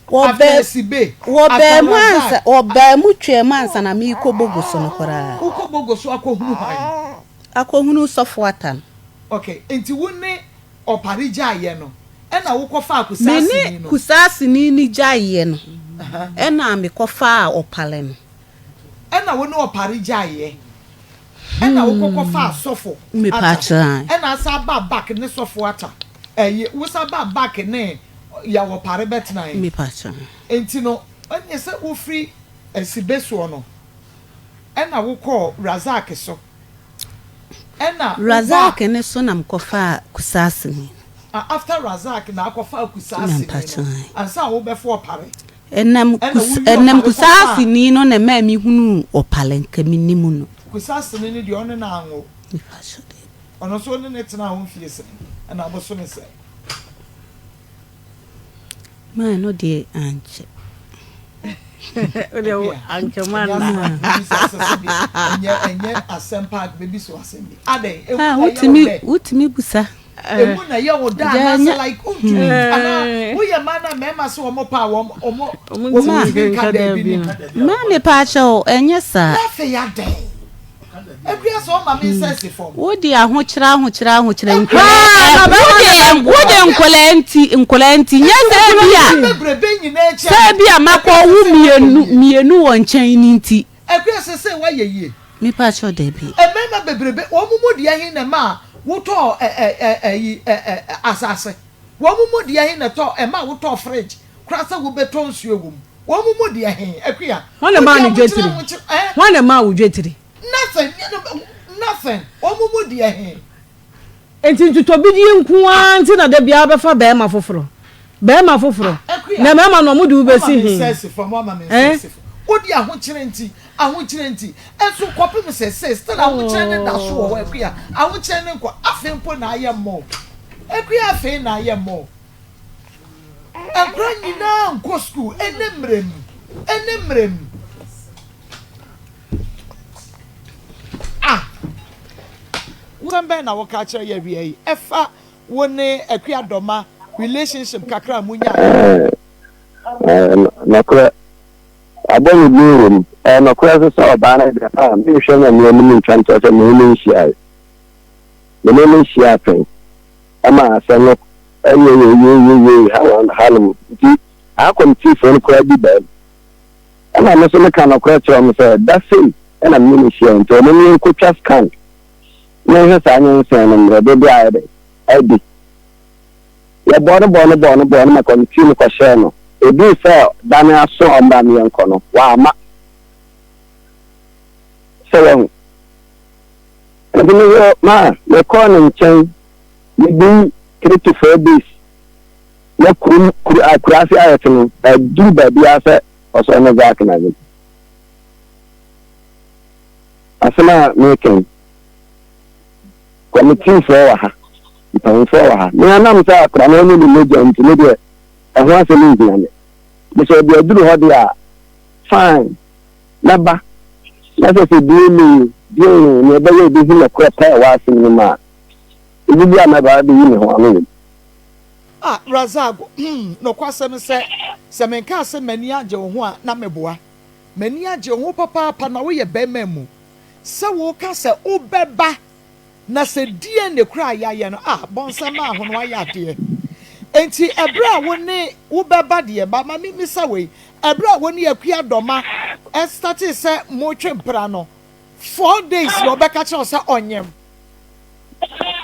Wɔbaa After Asibe, wɔbaa after mu ansa Razak. wɔbaa mu twaa mu ansa na merekɔ Bogo so no koraa. Wokɔ Bogo so akɔhunu hwan? Akɔhunu Sɔfo Ata no. Okay, nti wo ne Ɔpare gyaeɛ no ɛna wokɔfaa Me ne Kusasini no? Kusasini no gyaeɛ no ɛna mekɔfaa Ɔpare no. Ɛna wo ne Ɔpare gyaeɛ ɛna wokɔkɔfaa Sɔfo Ata Mepaakyɛw. ɛna asan baa back ne Sɔfo Ata ɛyi wosan baa back ne Yaw Ɔpare bɛtenaeɛ. Mepaakyɛw. Nti no ɛneɛ sɛ wofiri Asibe soɔ no ɛna wokɔɔ Razak so ɛna wobaa. Razak ne so na mekɔfaa Kusasini no. Ah after Razak na akɔfaa Kusasini no Mepaakyɛw. ansa a wobɛfa Ɔpare. Ɛnam Ɛna kus woyi ɛnam Ɔpare kɔfaa. Kusasini no na ɛmaa mehunuu Ɔpare nka mennim no. Kusasini no deɛ ɔne no anwo. Mepaakyɛw daabi. Ɔno nso wo ne no tenaa hɔ mfie sɛn ɛna abosome sɛn? Maa no deɛ ankyɛ. Wodeɛ wo ankyɛ mu anna. Ɛnyɛ asɛm pa bɛbi so asɛm bi adɛn emu Ah, na ɛyɛ wo wotumi dɛ wotumi busa. emu na ɛyɛ wo dɛ anaasɛ like wontumi anaa woyɛ mmaa na mmarima sɛ wɔn pa a wɔn wɔn wɔn ntumi nka daabi ni. Maa mepaakyɛw ɛnyɛ saa. Na afei adɛn Akua sɛ ɔma me nsa si fam. Wode ahokyerɛ ahokyerɛ ahokyerɛ Ah, na bɛrima nkwadaa no wode wode nkwadaa nti nkwadaa nti nyɛ sɛ ebi a Bebrebe nyinaa akyi sɛ ebi a makɔ wo mmienu mmienu wɔ nkyɛn no nti. Akua sɛ sɛ woayɛ yie. Mepaakyɛw dabi. Mmarima bebrebe wɔn mu deɛ he na ɛmaa wotɔɔ ɛ ɛ ɛ ɛyi ɛ ɛ asase? Wɔn mu deɛ he na ɛtɔ ɛmaa wotɔɔ fridge koraa sɛ wobɛtɔ nsuo wɔ mu? Wɔn mu deɛ he, Akua? Hwan na Wode ɛmaa no ahokyerɛ dwetiri? ahokyerɛ ɛ? Hwan na ɛmaa wo dwetiri? Nothing, nothing. Wɔn mu deɛ he? Enti ntotɔbidie nko ara nti na da biara wobɛfa barima foforɔ? Barima foforɔ? Akua, Na mmarima no, wɔde wo woama bɛsi me he? nsa asi fam, woama me nsa Eh? asi fam. Wode ahokyerɛ nti, ahokyerɛ nti, nso kɔpem sɛsɛɛ, still ahokyerɛ no da so wɔ hɔ, Akua. Ahokyerɛ no nkɔ, afei mpo na ayɛ more. Akua, afei na ayɛ more. Nkora nyinaa nkɔ sukuu, ɛnɛ mmerɛ mu, ɛnɛ mmerɛ mu. Ah! Asɛm bɛn na woka kyerɛ yɛ awia yi ɛfa wo ne Akua Dɔma relationship kakra a munyae no ho? Ɛɛ, nokorɛ, wabɔ ne din wɔ mu. Ɛyɛ nokorɛ nso sɛ ɔbaa no deɛ, ah, menhwɛ Nyame anim ntwa ntorɔ sɛ me ne no nhyiaeɛ. Me ne no nhyiaa pɛn. Ɛma asɛm no yɛ yeyeyeyei ha wɔ hanom. Nti, saa kɔmitiifoɔ no koraa di baa mu. Ɛna me nso meka nokorɛ kyerɛ wɔn sɛ, da sei na me ne no hyiaeɛ, nti ɔno ne yɛnkɔtwa scan na yɛnhwɛ saa nyinsɛn no mmerɛ dodoɔ a ayɛ dɛn adi. Yɛbɔɔ no bɔɔ no bɔɔ no bɔɔ no ma kɔmitii no kɔhyɛɛ no. Ɛduu sɛ da no aso a ɔmmra ne yɛnkɔ no, wamma. Sɛ wahu. Nti me nso ma mekɔɔ ne nkyɛn within 3 to 4 days na kurom kuro akuraase a yɛte no aduru baabiara sɛ ɔsɔre ne Zack na nye. Asɛm a meka yi. Kɔmitiifoɔ wɔ ha, mpanyinfoɔ wɔ ha. Me ara nam sɛ akwadaa no ɔnyɛ me mogya nti me deɛ ɛho asɛm nhia me. Me sɛ ɔde aduru hɔ deɛ a, fine, mɛba. Na sɛ sɛ DNA, DNA, nea ɛbɛyɛ a ɛbɛhu nokorɛ pa a ɛwɔ asɛm no mu a, ebi bi a mɛba abɛyi me ho ano wɔ mu. Ah, Razak, hmm, nokwasɛm ne sɛ, sɛ menkaa sɛ m'ani agye wo ho a, na meboa. M'ani agye wo ho papaapa na woyɛ barima mu. Sɛ woka sɛ wobɛba na sɛ DNA koraa a yɛayɛ no, ah, bɔnsam maa ho no ayɛ adeɛ. Enti ɛberɛ a wo ne wobɛba deɛ, ba ma memmisa wei, ɛberɛ a wo ne Akua Dɔma startee sɛ motwe mpena no, 4 days na ɔbɛka kyerɛ wo sɛ ɔnyem?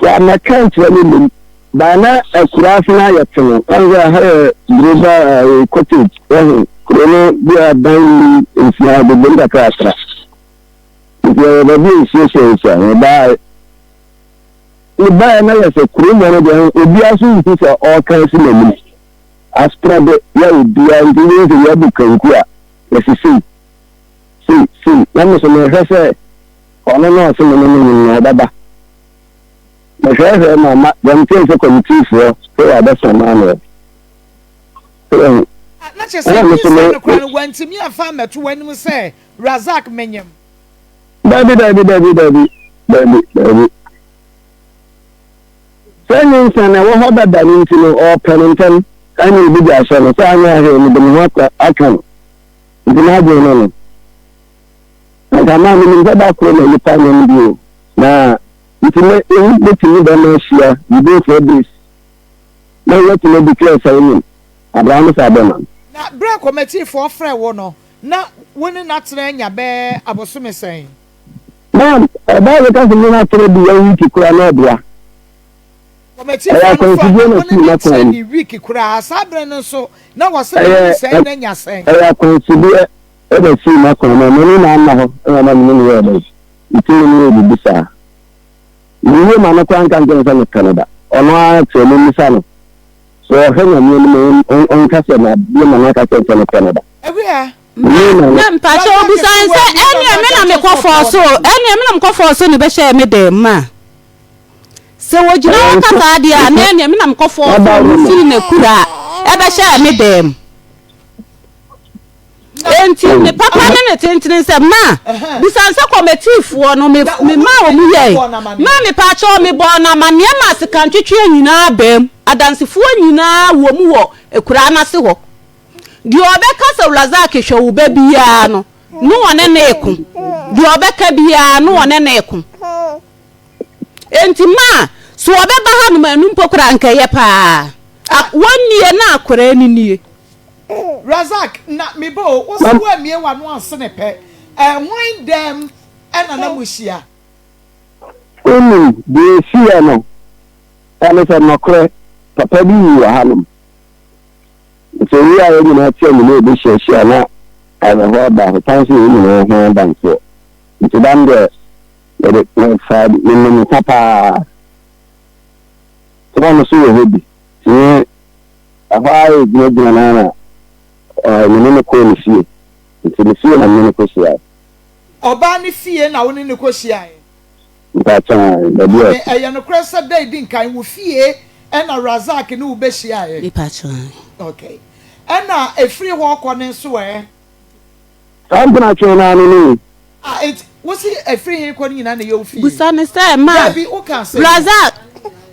Wɔammɛka ankyerɛ me mmom, but na akuraase no ayɛ te no, ɔn sɛ ha yɛ Grover ɛɛ cottage, wahu, kuro no bi a dan nni nsia, bobom kakrakra, nti ɛyɛ baabi a nsuo hyɛ nhyɛ, mebaeɛ, mebaeɛ na yɛ sɛ kurom hɔ no deɛ obiara so nhu sɛ ɔreka asi m'anim, asprɛ de yɛ obiara nti wohu sɛ yɛabu kanku a, yɛse sei, sei, sei, na me so mehwɛ sɛ Ɔno na ɔse me ne no nyem na ɔbɛba. Mehwɛɛhwɛɛ ma ma wɔntee sɛ kɔmitiifoɔ sɛ wɔabɛsa maa me ɛ. Sɛ wahu. Ah, na kyerɛ sɛ Ɛna me so nyinsɛn me no koraa no wantumi amfa ammɛto w'anim sɛ Razak menyem. Dabi dabi dabi dabi dabi dabi. Sɛ nyinsɛn no ɛwɔ hɔ dada no nti no ɔɔpɛ no ntɛm ɛne obi de ahyɛ no sɛ anyɛ ahwɛ mede me ho aka aka no nti n'adwene no no. Anka maa menim sɛ da koro na nnipa nyɛ no bio. Na nti me ehu betumi bɛma ahyia within 4 days na woatumi adeclare sɛ wonyim Abraham sɛ abɛma no. Na berɛ a kɔmɛtiifoɔ frɛɛ wo no, na wo ne no atena anya bɛyɛ abosome sɛn? Na Bible ka sɛ me ne no atena di one week koraa na ɔboa. Kɔmɛtiifoɔ Ɛyɛ no frɛɛ akwansideɛ wo na na wo ne sii no m'akwan atena mu. di week koraa, saa berɛ no nso na wɔse ne Ɛyɛ nyinsɛn no anya sɛn? ɛyɛ akwansideɛ na esii m'akwan mu. M'ani na anna hɔ na na me ne no yɛɛ dɛn? Metumi ne no yɛɛ biribi saa. Mewie m'ano koraa nka nkyerɛ no sɛ mepɛ no da. Ɔno ara kyerɛ memmisa no. Sɛ ɔhwɛ Nyame anim a, ɔnka sɛ mabue m'ano aka kyerɛ no sɛ mepɛ no da. Awia. Mewie m'ano. Na mpakyɛ obisa no sɛ ɛneɛ me na mekɔ fɔɔ so o, ɛneɛ me na mekɔ fɔɔ so na ɛbɛhyɛɛ me dɛm ma. Sɛ wɔgyina hɔ ka saa deɛ a, na ɛneɛ me na mekɔ fɔɔ so no firi n'akura ɛbɛhyɛɛ me dɛm. Enti ne papa ne ne tentene sɛ, Ma, bisa no sɛ kɔmɛtiifoɔ no, me, memaa wɔn yɛe. Ma, mepaakyɛw, mebɔɔ no amanneɛ maa sekantwetweɛ nyinaa baam. Adansefoɔ nyinaa wɔ mu wɔ akuraa no ase hɔ. Deɛ ɔbɛka sɛ Razak hwɛ wo ba biara no, ne ɔne no reko. Deɛ ɔbɛka biara, ne ɔne no reko. Enti ma, so ɔbɛba hanom a, ɛno mpo koraa anka ɛyɛ paa. A, wɔnnie na akwadaa no nie. Razak, na me ba o, wo se woammie w'ano ansene pɛ, eh, hwan dɛm na na mohyia? Wonim, deɛ ɛsiiɛ no, ɛne sɛ, nɔkorɛ, papa bi wui wɔ hanom. Nti owui a yɛn nyinaa te amuna ɛbɛhyiahyia na awerɛhoɔ aba, ɛsiane sɛ yɛn nyinaa ho adanseɛ. Nti da no deɛ, mede, mefaa, menom nsa paa. Sɛ ɔno nso wɔ hɔ bi, nti me, Ɛhɔ ara yɛgyinagyina no ara na me ne no kɔɔ ne fie. Nti ne fie na me ne no kɔhyiaeɛ. Ɔbaa no fie na wo ne no kɔhyiaeɛ? Mpakyɛ ae, baabi a Maame, ɔte. ɛyɛ nokorɛ sɛ da a ɛdi nkan wo fie na Razak ne wo bɛhyiaeɛ? Mepakyɛ ae. Okay. Ɛna ɛfiri hɔ rekɔ no nso ɛ? Saa mpenatwe no ara no ne. Ah, enti wo se ɛfiri he kɔ no nyinaa na ɛyɛ wo fie? Busa no sɛ, Ma, Dabi, wo ka asɛm yi. Razak.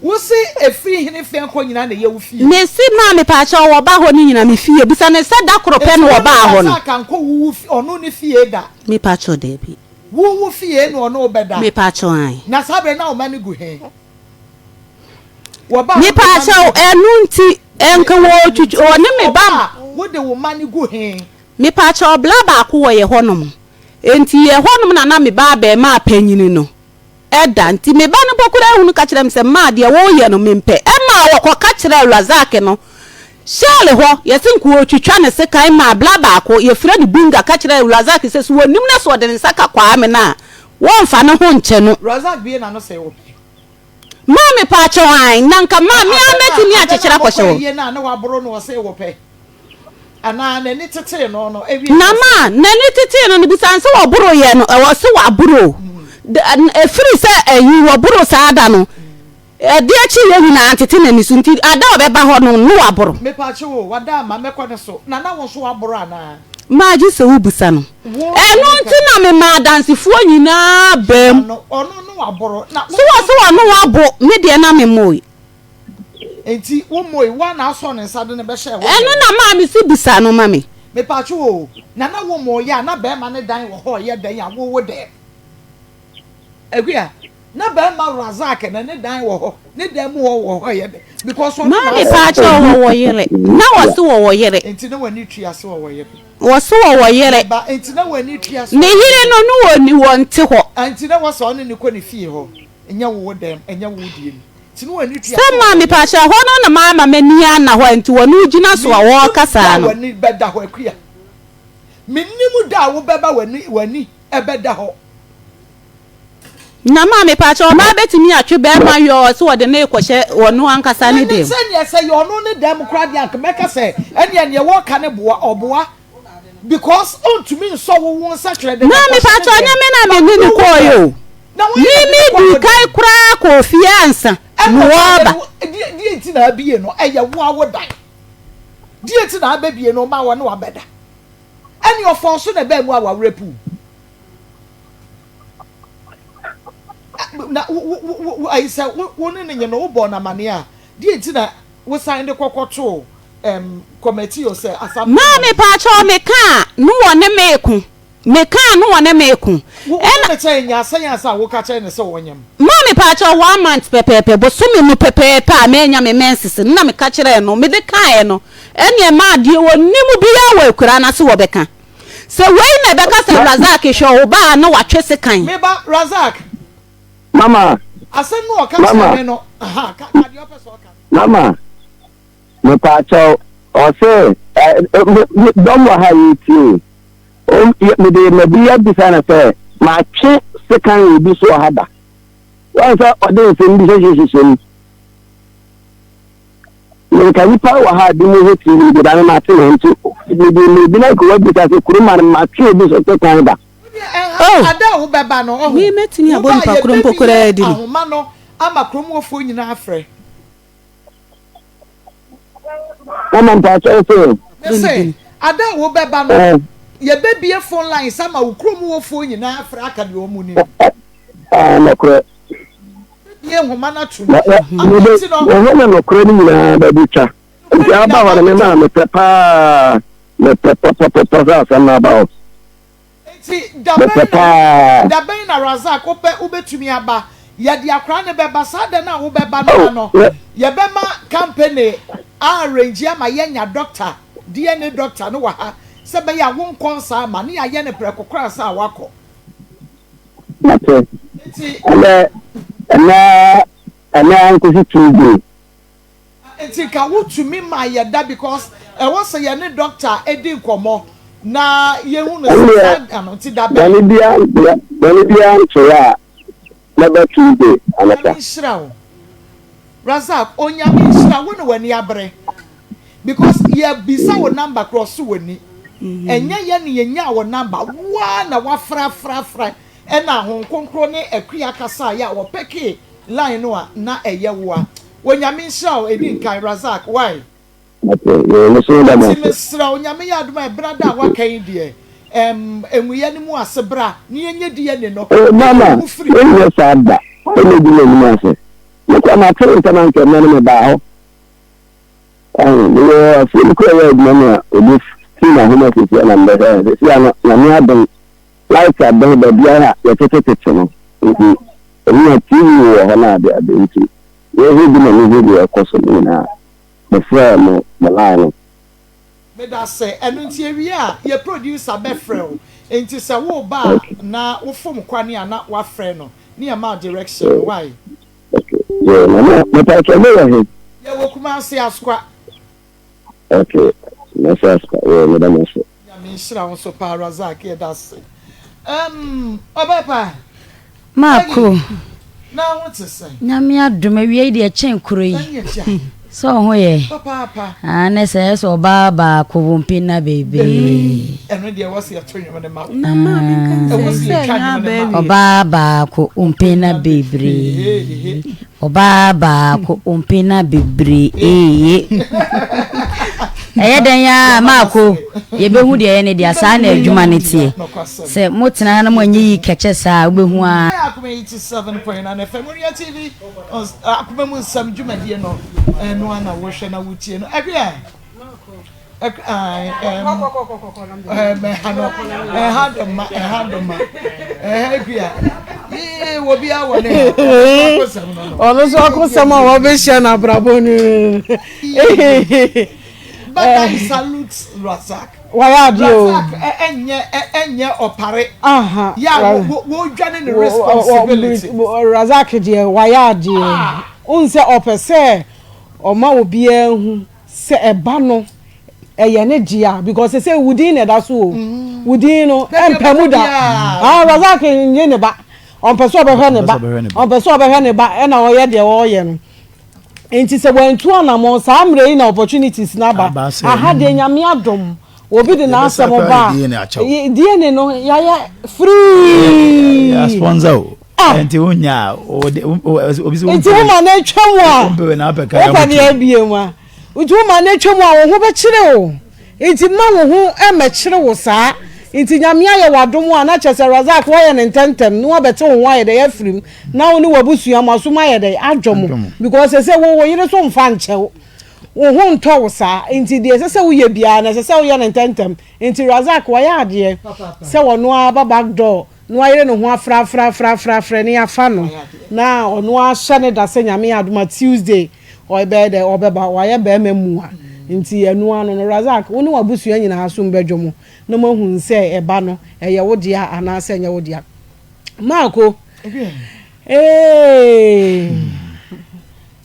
Wo se ɛfiri hene fɛ kɔ nyinaa na ɛyɛ wo fie? Me se, Ma, mepaakyɛw, wɔba hɔ no nyinaa me fie. Busa no sɛ da koro pɛ Enti na wo ne wɔbaa hɔ no. Razak ankɔ wo wo fi, ɔno ne fie da? Mepaakyɛw, dabi. Wo wo fie na ɔne wo bɛda? Mepaakyɛw, ae. Na saa berɛ no na wo mma no gu he? Wɔba a wode wo mma no Mepaakyɛw, gu he? ɛno nti, nka wɔtwitwi, ɔne me ba. Wɔba a wode wo mma no gu he? Mepaakyɛw, bla baako wɔ yɛ hɔnom. Enti yɛ hɔnom na na me ba abarimaa panyini no da. Nti me ba no mpo koraa hunu ka kyerɛɛ me sɛ, Maa, deɛ woreyɛ no mempɛ. Ɛmaa wɔkɔka kyerɛɛ Razak no. Shell hɔ, yɛse nka ɔretwitwa ne sekan maa bla baako, yɛfrɛ no Bunga, ka kyerɛɛ Razak sɛ, sɛ ɔnim na sɛ ɔde ne nsa ka Kwame no a, wɔmfa ne ho nkyɛ no. Razak bue n'ano sɛ, Wopɛ? Maa mepaakyɛw ae, na nka maa me ara Abɛ mɛtumi no a, abɛ akyekyere no a akɔhyɛ mokɔ hɔ. ayie no a na waboro no ɔse wopɛ? Anaa n'ani tetee no no, ewie Na no ma ɔse. n'ani tetee no no, bisa no sɛ wɔboroeɛ no, ɔse waboro o. Ɛfiri sɛ ayi wɔboro saa da no, ɛdeɛ kyeeɛ nyinaa antete n'ani so nti ada a ɔbɛba hɔ no ne waboro. Mepaakyɛw o, wada ama mɛkɔ ne so, na na wo nso waboro anaa? Maa gye sɛ wobisa no. Ɛno nti na memaa adansefoɔ nyinaa baam. So wɔ se ɔno wabo, me deɛ na memmoe. Enti wo mmoe, wo a na asɔɔ ne nsa de no bɛhyɛɛ wo Ɛno na maa me se bisa no ma me. Mepaakyɛw o, na na wo mmoe a na bɛɛma no dan wɔ hɔ yɛ dɛn a wo wo dɛm? Akua, na bɛɛma Razak na ne dan wɔ hɔ, ne dan mu hɔ wɔ hɔ yɛ dɛn? Because ɔno Maa na me asɔ. paakyɛw wɔwɔ yere. Na wɔse wɔwɔ yere. Enti na w'ani tua se wɔwɔ yere. Wɔse wɔwɔ yere. Me ba, enti na w'ani tua se Ne wɔwɔ yere no ne wɔn wɔn te hɔ. Enti na wɔse ɔne no kɔ ne fie hɔ. Ɛnyɛ wo wo dɛm, ɛnyɛ wo wo deɛ mu. Nti na w'ani tua Sɛ se maa wɔwɔ me yere. paakyɛw ɛhɔ no na maa ma m'ani anna hɔ a nti wɔne gyina so a Mennim wɔreka da saa a no. w'ani bɛda hɔ Akua. Mennim da a wobɛba w'ani w'ani ɛbɛda hɔ. Na maa me paakyɛw ɔbaa bɛtumi atwe bɛɛma yɔɔ sɛ wɔde no rekɔhyɛ ɔno ankasa ne Menim dɛm. sɛ neɛ sɛ yɛ ɔno ne dɛm koraa deɛ anka mɛka sɛ ɛneɛ neɛ wɔka no boa ɔboa because ɔntumi nsɔ wo wo nsa twerɛ de Maa me kɔhyɛ ne paakyɛw dɛm nyɛ me na but me ne wo no wo kɔɔeɛ dɛm o. na wɔn Me na de me no kɔ dii wo kan dɛm koraa kɔɔ fie ansa ɛna na ɔbaa wɔreba. no deɛ deɛ nti na abie no ɛyɛ wo a wo dan deɛ nti na abɛbie no ma wɔne wabɛda ɛne ɔfɔɔ so na ɛbɛɛ mu a wawerɛ puu. Na wo wo wo ayi sɛ wo wo ne ne nye no wobɔɔ no amaneɛ a, deɛ nti na wosan de kɔkɔtoo ɛm kɔmɛtio sɛ asam Maa me paakyɛw me kaa no wɔ ne me ko me kaa no wɔ ne me ko Wo wo ɛna. ne kyɛn nya asɛn ansa a woka kyerɛ no sɛ ɔnyem. Maa me paakyɛw one month pɛpɛɛpɛ bosome mu pɛpɛɛpɛ a manya me menses no na meka kyerɛɛ no mede kaeɛ no ɛneɛ maa deɛ ɔnim biara wɔ akuraa no ase wɔbɛka. Sɛ wei na ɛbɛka sɛ Razak hwɛ wo ba a na watwe sekan. Me ba Razak. Mama. Asɛm no ɔka kyerɛ me no, aha, ka, ka deɛ ɔpɛ sɛ ɔka no. Mama, mepaakyɛw, ɔse, ɛ, dɔm wɔ ha yɛretie o. Mede mabi abisa no sɛ, matwe sekan wɔ obi so wɔ ha da? Wɔn sɛ ɔde nsɛm bi hyehyɛhyehyɛ mu. Nka nipa wɔ ha a bi mu ho tiri bi da no mate ne nti mede mmirbi na nka wabisa sɛ kuruma no matwe obi so te kan da. Oh! Ada a wobɛba no ɔho. Me mɛtumi abɔ nipa koro mpo koraa adi no. Ahoma no ama kurom hɔfoɔ nyinaa afrɛ. Mama mpakyɛw se. Mese ada a wobɛba no yɛbɛbie phone lines ama wo kurom hɔfoɔ nyinaa afrɛ aka deɛ wɔn nim. Ɛɛ nɔkorɛ. Bie nhoma no atom. Nti no. Wɔhɔ na nɔkorɛ no nyinaa bɛde twa. Nti aba hɔ no me maa mepɛ paa mepɛ pɔpɔpɔpɔ sɛ asɛm no aba hɔ. Nti da Mepɛ bɛn na paa. da bɛn na Razak wopɛ wobɛtumi aba? Yɛde akwadaa no bɛba saa da no a wobɛba no Oh, ara no me, yɛbɛma company a arrange ama yɛanya doctor DNA doctor no wɔ ha sɛ ɛbɛyɛ a wonkɔ nsa ama ne yɛayɛ no prɛko koraa ansa a woakɔ. Mate. Nti. Ɛnɛ, ɛnɛ, ɛnɛ ankosi Tuesday. Nti nka wotumi ma yɛ da because ɛwɔ sɛ yɛne doctor di nkɔmmɔ na yɛhu no sɛ saa da no nti da bɛn. Bɔne biara, bɔne biara ntoeɛ a, mɛba Tuesday anɔpa. Nyame nhyira wo Razak, Onyame nhyira wo na w'ani abere because yɛ bisa wo number koraa ɔse w'ani. Ɛnyɛ yɛn na yɛnyaa wo number, wo ara na wafrafrafra ɛna Honhom Kronkron ne Akua kasaeɛ a wɔpɛkee line no a na ɛyɛ wo a. Onyame nhyira wo, ɛdi nkan Razak, why? Mate, yoo, me nso meda mo Nti ase. mesrɛ wo, Nyame yɛ adom a ɛbra da a woaka yi deɛ, ɛm, nwuiɛ no mu ase bra na yɛnyɛ DNA no, Oh, na mama, yɛyi wo firi mu. menyɛ saa da, sɛ mɛdi m'anim ase. Me koraa mate wo nsɛm anka ɛnnɛ no mebaa hɔ. Ɔho, meyɛ afuom kura yɛ adwuma mu a obi fi n'ahoma sisi a na mbɛhwɛ sisi a no nyame adom light abɛn baabiara a yɛtetetete no nti ɛmi a TV wɔ hɔ na ade ade nti yɛhwɛ bi na mehu deɛ ɛkɔ so no nyinaa mefrɛɛ mo mo line no. Medase, ɛno nti ewie a yɛ producer bɛfrɛ wo, nti sɛ woreba a na wofom kwane a na wafrɛ no ne yɛma wo direction no, wai? Okay yoo nana mepatwɔ mo wɔ he. Yɛ wɔ Kumasi Asokwa. Okay Kumasi Asokwa yoo meda mo ase. Nyame nhyira wo nso paa Razak yɛda ase um ɔbaa pa Maako. Peggy na wo te sɛn. Nyame adom awia yi deɛ ɛkyɛn kuro yi. Ɛne agya. Sɛ ɔho yɛ. Papaapa. Ah, ne sɛ ɛsɛ ɔbaa baako wo mpena bebree. Ɛno deɛ ɛwɔ sɛ yɛto nnwom no ma wo. Na maame nka Ɛwɔ sɛ sɛ sɛ yɛtwa ɛnyɛ nnwom no abaa ma wo. wie. Ɔbaa baako wo mpena bebree. Ɔbaa baako wo mpena bebree ee. Ɛyɛ dɛn ara maako yɛbɛhu deɛ ɛyɛ ne dea saa na adwuma no teɛ. Sɛ motena ha na moanyɛ yi kɛkyɛ saa a wobɛhu ara. Akoma 87.9 FM Onua TV Akoma mu nsɛm dwumadie no ɛno ara na wohwɛ na wotie no ɛhwɛ ɛha no ɛha dɔma ɛha dɔma ɛha dua yee wɔ bi awɔ ne ɔno nso akosɛm a wɔbɛhyia no abrabɔ no. But I salute Razak. Wayɛ adeɛ o. Razak ɛnyɛ ɛnyɛ ɔpare. Yɛ a wɔdwane ne responsibility. Razak deɛ wayɛ adeɛ. Wohu sɛ ɔpɛ sɛ ɔma obiara hu sɛ ɛba no ɛyɛ ne dea because sɛ wo din na ɛda so o. Wo din no ɛmpɛ mu da. Ah Razak nye ne ba. Ɔmpɛ sɛ ɔbɛhwɛ ne ba. Ɔmpɛ sɛ ɔbɛhwɛ ne ba ɛna ɔyɛ deɛ ɔyɛ no. Nti sɛ wantu anamɔn saa mmerɛ yi na opportunities no aba. Aha deɛ Nyame adom obi de n'asɛm ba a DNA no yɛayɛ free. Yɛ sponsor o. Ah. Nti wo nya obi sɛ Nti wo ma no atwa mu a wopɛ deɛ abie mu a nti wo ma no atwa mu a wo ho bɛkyere wo nti ma wo ho mmɛkyere wo saa nti Nyame ayɛ w'adom a na kyerɛ sɛ Razak woayɛ no ntɛntɛm na wabɛte wo ho ayɛ dɛ afiri mu Na wo ne w'abusua mo asom ayɛ dɛn adwo mo because sese wo wo yere so nfa nkyɛ wo wo ho ntɔ wo saa nti deɛ ɛsɛ sɛ woyɛ biara no ɛsɛ sɛ woyɛ no ntɛntɛm nti Razak wayɛ adeɛ sɛ ɔno ara ba back door na wayere ne ho afrafrafrafrafrɛ ne afa no na ɔno ara hyɛ ne da sɛ Nyame yɛ adom a Tuesday ɔbɛyɛ dɛ ɔbɛba wayɛ bɛrima mua nti ɛno ano no Razak wo ne w'abusua nyinaa asom bɛdwo mo na moahunu sɛ ɛba no ɛyɛ wo dea anaasɛ ɛnyɛ wo dea Marco Eeii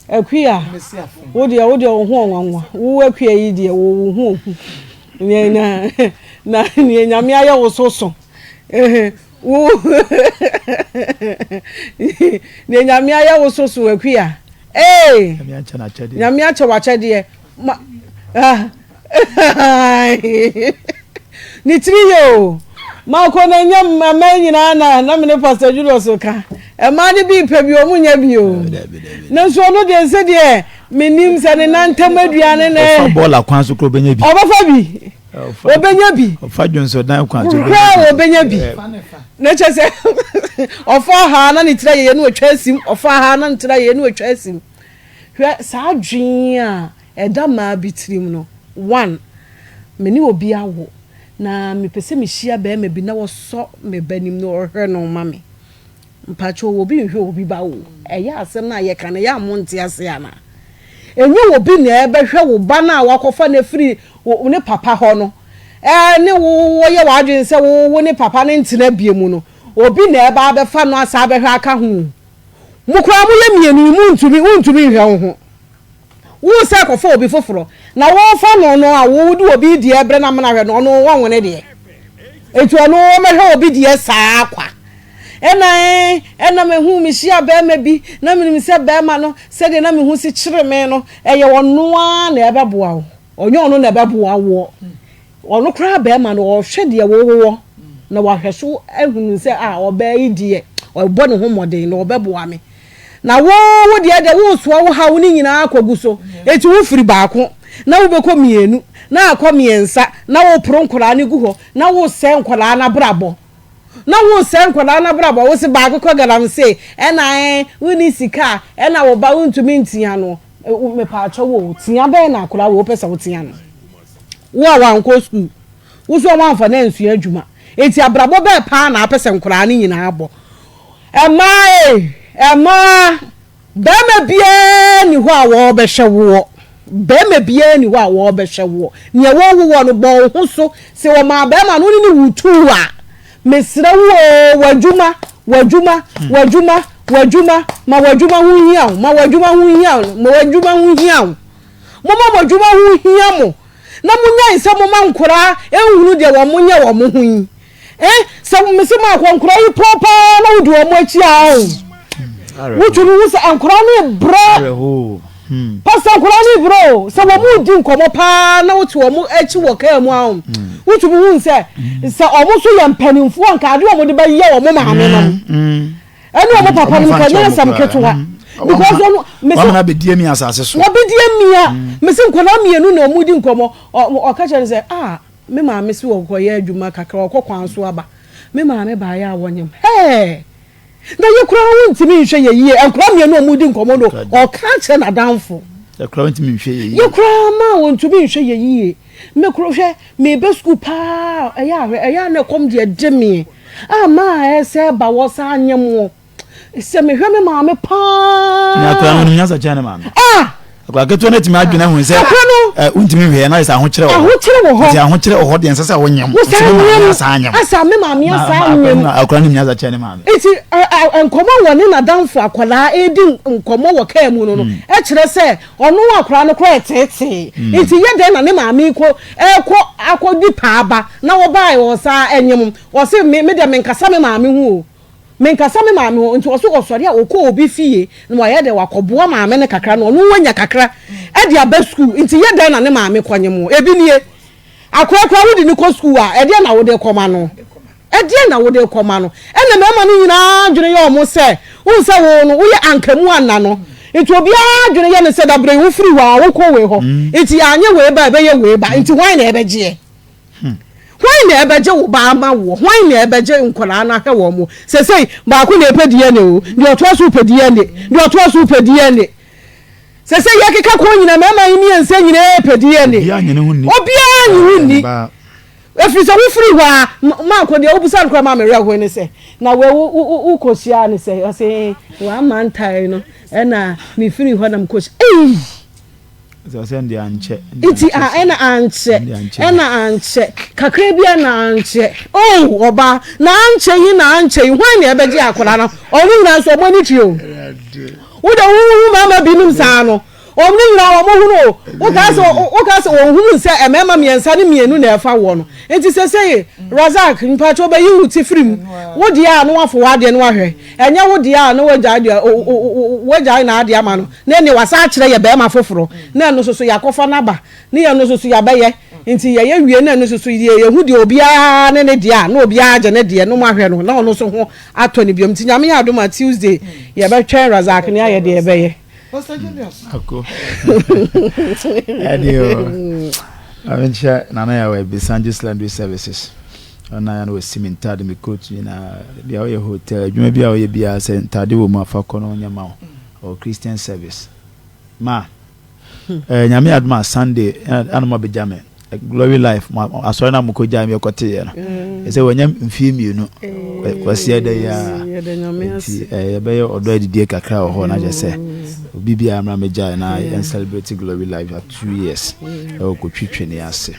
Akua wo deɛ wo deɛ wo ho ɔnwanwa wo Akua yi deɛ wo wo ho ohu na na na nea Nyame ayɛ wo so so wo nea Nyame ayɛ wo so so Akua ee Nyame akyɛ w'akyɛdeɛ ma ah Ne tiri yɛ o. Mako na nyɛ mmaa nyinaa na na me ne Pastor Julius ka. Mmaa no bi pɛ bi ɔmo nyɛ bi o. Nanso ɔno deɛ sɛ deɛ menim sɛ ne nan ntam aduane na. Ɔfa bɔɔla kwan so koro ɔbɛnya bi. Ɔbɛfa bi. Ɔbɛnya bi. Ɔfa dwonsɔdan kwan so ɔbɛnya bi. Koraa ɔbɛnya bi. Na kyɛ sɛ ɔfa ha na ne tiri ayɛyɛ na ɔtwa asim. Ɔfa ha na ne tiri ayɛyɛ na ɔtwa asim. Hwɛ saa adwene a ɛda mmaa bi tirim no, one, me ne obi awo, na mepɛ sɛ mehyia barima bi na ɔsɔ me ba nim na ɔhwɛ no ma me. Mpakyɛw, obi nhwɛ obi ba o. Ɛyɛ asɛm no a yɛka no, ɛyɛ a monte ase anaa? Ɛnyɛ obi na ɛbɛhwɛ wo ba no a wakɔfa no afiri ne papa hɔ no, ne wo wɔyɛ w'adwene sɛ wo ne papa no ntena bio mu no, obi na ɛba abɛfa no asan abɛhwɛ aka ho o. Mo koraa moyɛ mmienu yi, montumi, wontumi nhwɛ wo ho. Wo sɛ kɔfa obi foforɔ na wofa no no a wode obi deɛ brɛ no amena hwɛ no ɔno wɔnwo ne deɛ nti ɔno ɔmɛhwɛ obi deɛ saa kwa ɛna ɛɛ ɛna mehu mehyia bɛrima bi na menim sɛ bɛrima no sɛdeɛ na mehu si kyere me no ɛyɛ ɔno ara na ɛbɛboa wo ɔnyɛ ɔno na ɛbɛboa woɔ Ɔno koraa barima no ɔhwɛ deɛ wowɔ na wahwɛ so ahunu sɛ a ɔbaa yi deɛ ɔbɔ ne ho mmɔden na ɔbɛboa me. Na wo wo deɛ deɛ woresoa wo haw no nyinaa akɔgu so. Enti wofiri baako na wobɛkɔ mmienu na akɔ mmiɛnsa na woporo nkwadaa no gu hɔ na wosɛe nkwadaa no abrabɔ. Na wosɛe nkwadaa no abrabɔ. Wose baako kɔ galamsey ɛna ɛɛ wonni sika a ɛna wo ba wontumi ntia no. Mepaakyɛw o, tea bɛn na akwadaa wei wopɛ sɛ wotea no? Wo a wankɔ sukuu, wo nso a woamfa no ansua adwuma. Enti abrabɔ bɛn paa na apɛ sɛ nkwadaa no nyinaa bɔ? Mmaa ei, mmaa, barima biara nni hɔ a wɔrebɛhwɛ woɔ. Barima biara nni hɔ a wɔrebɛhwɛ woɔ. Nea wɔrewo woɔ no, bɔ wo ho so. Sɛ wɔmaa barima no, wo ne no wu tuu a, mesrɛ wo oo, w'adwuma, w'adwuma, w'adwuma, w'adwuma, ma w'adwuma ho nhia wo, ma w'adwuma ho nhia wo, ma w'adwuma ho nhia wo. Momma mo adwuma ho nhia mo, na monnyae sɛ moma nkoraa nhunu deɛ wɔn nyɛ wɔn ho yi. Eh, sɛ mese mo akɔ nkoraa yi pɔn paa na wodi wɔn akyi a, oh. Wotumi hu sɛ nkoraa no rebrɛ. Pastor nkwadaa no rebrɛ o, sɛ wɔn redi nkɔmmɔ paa na wote wɔn akyi wɔ kaa mu a, wotumi hu sɛ sɛ wɔn nso yɛ mpanimfoɔ nka adeɛ wɔn de bɛyɛ wɔn maame nom ɛne wɔn papa nom nka nyɛ asɛm ketewa. Because wɔn mesi wɔn abɛdi amia asase so. Wɔbɛdi amia mesi nkwadaa mmienu na wɔn redi nkɔmmɔ ɔka kyerɛ no sɛ ah me maame si wɔkɔyɛ adwuma kakra ɔkɔ kwan so aba me maame baayɛ a wɔnyem hɛɛ. Na yɛ koraa wontumi nhwɛ yɛ yie. Nkwadaa mmienu a wɔredi nkɔmmɔ no, ɔka kyerɛ n'adamfo. Yɛ koraa wontumi nhwɛ yɛ yie. Yɛ koraa ma wɔntumi nhwɛ yɛ yie. Me koro hwɛ, meba sukuu paa, ɛyɛ ahwɛ, ɛyɛ a na ɛkɔm deɛ de me. A maa ɛsɛ ba wɔ saa nyɛ mo. Sɛ mehwɛ me maame paa. Na akwadaa no nim nyansa kyɛn ne maame. Ah! Akwadaa ketewa no atumi adwene ahu sɛ Akwadaa no. ɛ wontumi nhwɛ na ayɛ sɛ ahokyerɛ wɔ hɔ. Ahokyerɛ wɔ hɔ. Nti ahokyerɛ wɔ hɔ deɛ ɛnsɛ sɛ wonyem. Wo saa Nti me maame nyem. asan anyem. Asa me maame Na asan ma akwadaa nyem. no akwadaa no nim nyansa kyɛn ne maame. Nti ɛ ɛ nkɔmɔ wɔ ne n'adamfo akwadaa redi nkɔmɔ wɔ kaa mu no no kyerɛ sɛ ɔno akwadaa no koraa reteetee. Nti yɛ dɛn na ne maame kɔ ɛrekɔ akɔdi paaba na ɔbaeɛ ɔsan anyem. Ɔse me me deɛ menkasa me maame ho o. Menkasa me maame ho, nti ɔse ɔsɔre a ɔkɔ obi fie na wayɛ dɛ wakɔboa maame no kakra na ɔno wanya kakra de aba sukuu, nti yɛ dɛn na ne maame kɔnye mo? Ebi nie, akora koraa wode no kɔ sukuu a ɛdeɛn na wode kɔma no? Ɛdeɛn na wode kɔma no? Ɛna mmarima no nyinaa adwene yɛ wɔn sɛ, wohu sɛ wo no woyɛ ankamu anna no, nti obiara adwene yɛ no sɛ dabrɛ yi wofiri hɔ a wokɔ wei hɔ, nti yɛanyɛ wei ba a ɛbɛyɛ wei ba, nti hwan na ɛbɛgyeɛ? Hwan na ɛbɛgye wo ba ama woɔ? Hwan na ɛbɛgye nkwadaa no ahwɛ wɔn mo? Sesei, baako na ɛpɛ DNA o, deɛ ɔtoa so pɛ DNA, deɛ ɔtoa so pɛ DNA. Sesei yɛkeka kɔn nyina, mmarima yi mmiɛnsa nyinaa pɛ DNA. Obiara nye ne ho nni. Obiara nye ho nni. Ɛfiri sɛ wofiri hɔ a, maako deɛ wobisa no koraa ma me werɛ hoe ne sɛ, na wei wokɔhyiaa ne sɛ, ɔse, one month time no, ɛna mefiri hɔ na mekɔhyia. Ei! Nti a ɛna ankyɛ, ɛna ankyɛ, kakra bi a na ankyɛ. Oh, ɔbaa, na ankyɛ yi na ankyɛ yi, hwan na ɛbɛgye akwadaa no? Wɔn nyinaa nso wɔn ani tua o. Wo de wohu mmarima binom saa no, wɔn nyinaa wɔn hunu o. Wokaa sɛ wokaa sɛ wɔn hunu sɛ mmarima mmiɛnsa ne mmienu na ɛfa woɔ no. Nti sɛsɛyi, Razak, mpakyɛ wobɛyi wo ti firi mu. Wo deɛ a na wafo w'adeɛ no ahwɛ. Ɛnyɛ wo deɛ a na wagyae deɛ wagyae n'adeɛ ama no na ɛnneɛ wasan akyerɛ yɛ barima foforɔ na ɛno nso so yɛakɔfa no aba ne yɛn nso so yɛabɛyɛ nti yɛyɛ wie na ɛno nso so deɛ yɛhu deɛ obiara ne ne deɛ a na obiara agye ne deɛ no mu ahwɛ no na ɔno nso ho atɔ ne biom nti Nyame yɛ adom a Tuesday yɛbɛtwɛn Razak ne ayɛ deɛ yɛbɛyɛ. Pastor Julius. Ako. Ɛde o. Maame nkyɛ Nana Yaw Abisanjo Laundry Services. Ɔno ara na ɔsi me ntaade, me coat nyinaa. Bia woyɛ hotel, adwuma bi a woyɛ biara sɛ ntaade wɔ mu a fa kɔ na ɔnyɛ ma wo. Ɔwɔ Christian service. Ma, eh, Nyame adom a Sunday ana mo abɛgya me. Glory Life, mo asɔre na mokɔ gya me kɔteeɛ no. Ɛsɛ wɔnya mfie mmienu. Kwasi ɛda yi a. Nti eh, yɛbɛyɛ ɔdɔ adidie kakra wɔ hɔ na kyɛ sɛ obi biara mmra mɛgyae na yɛn celebrate Glory Life at 2 years. Ɛwɔ kɔtwitwe ne ase.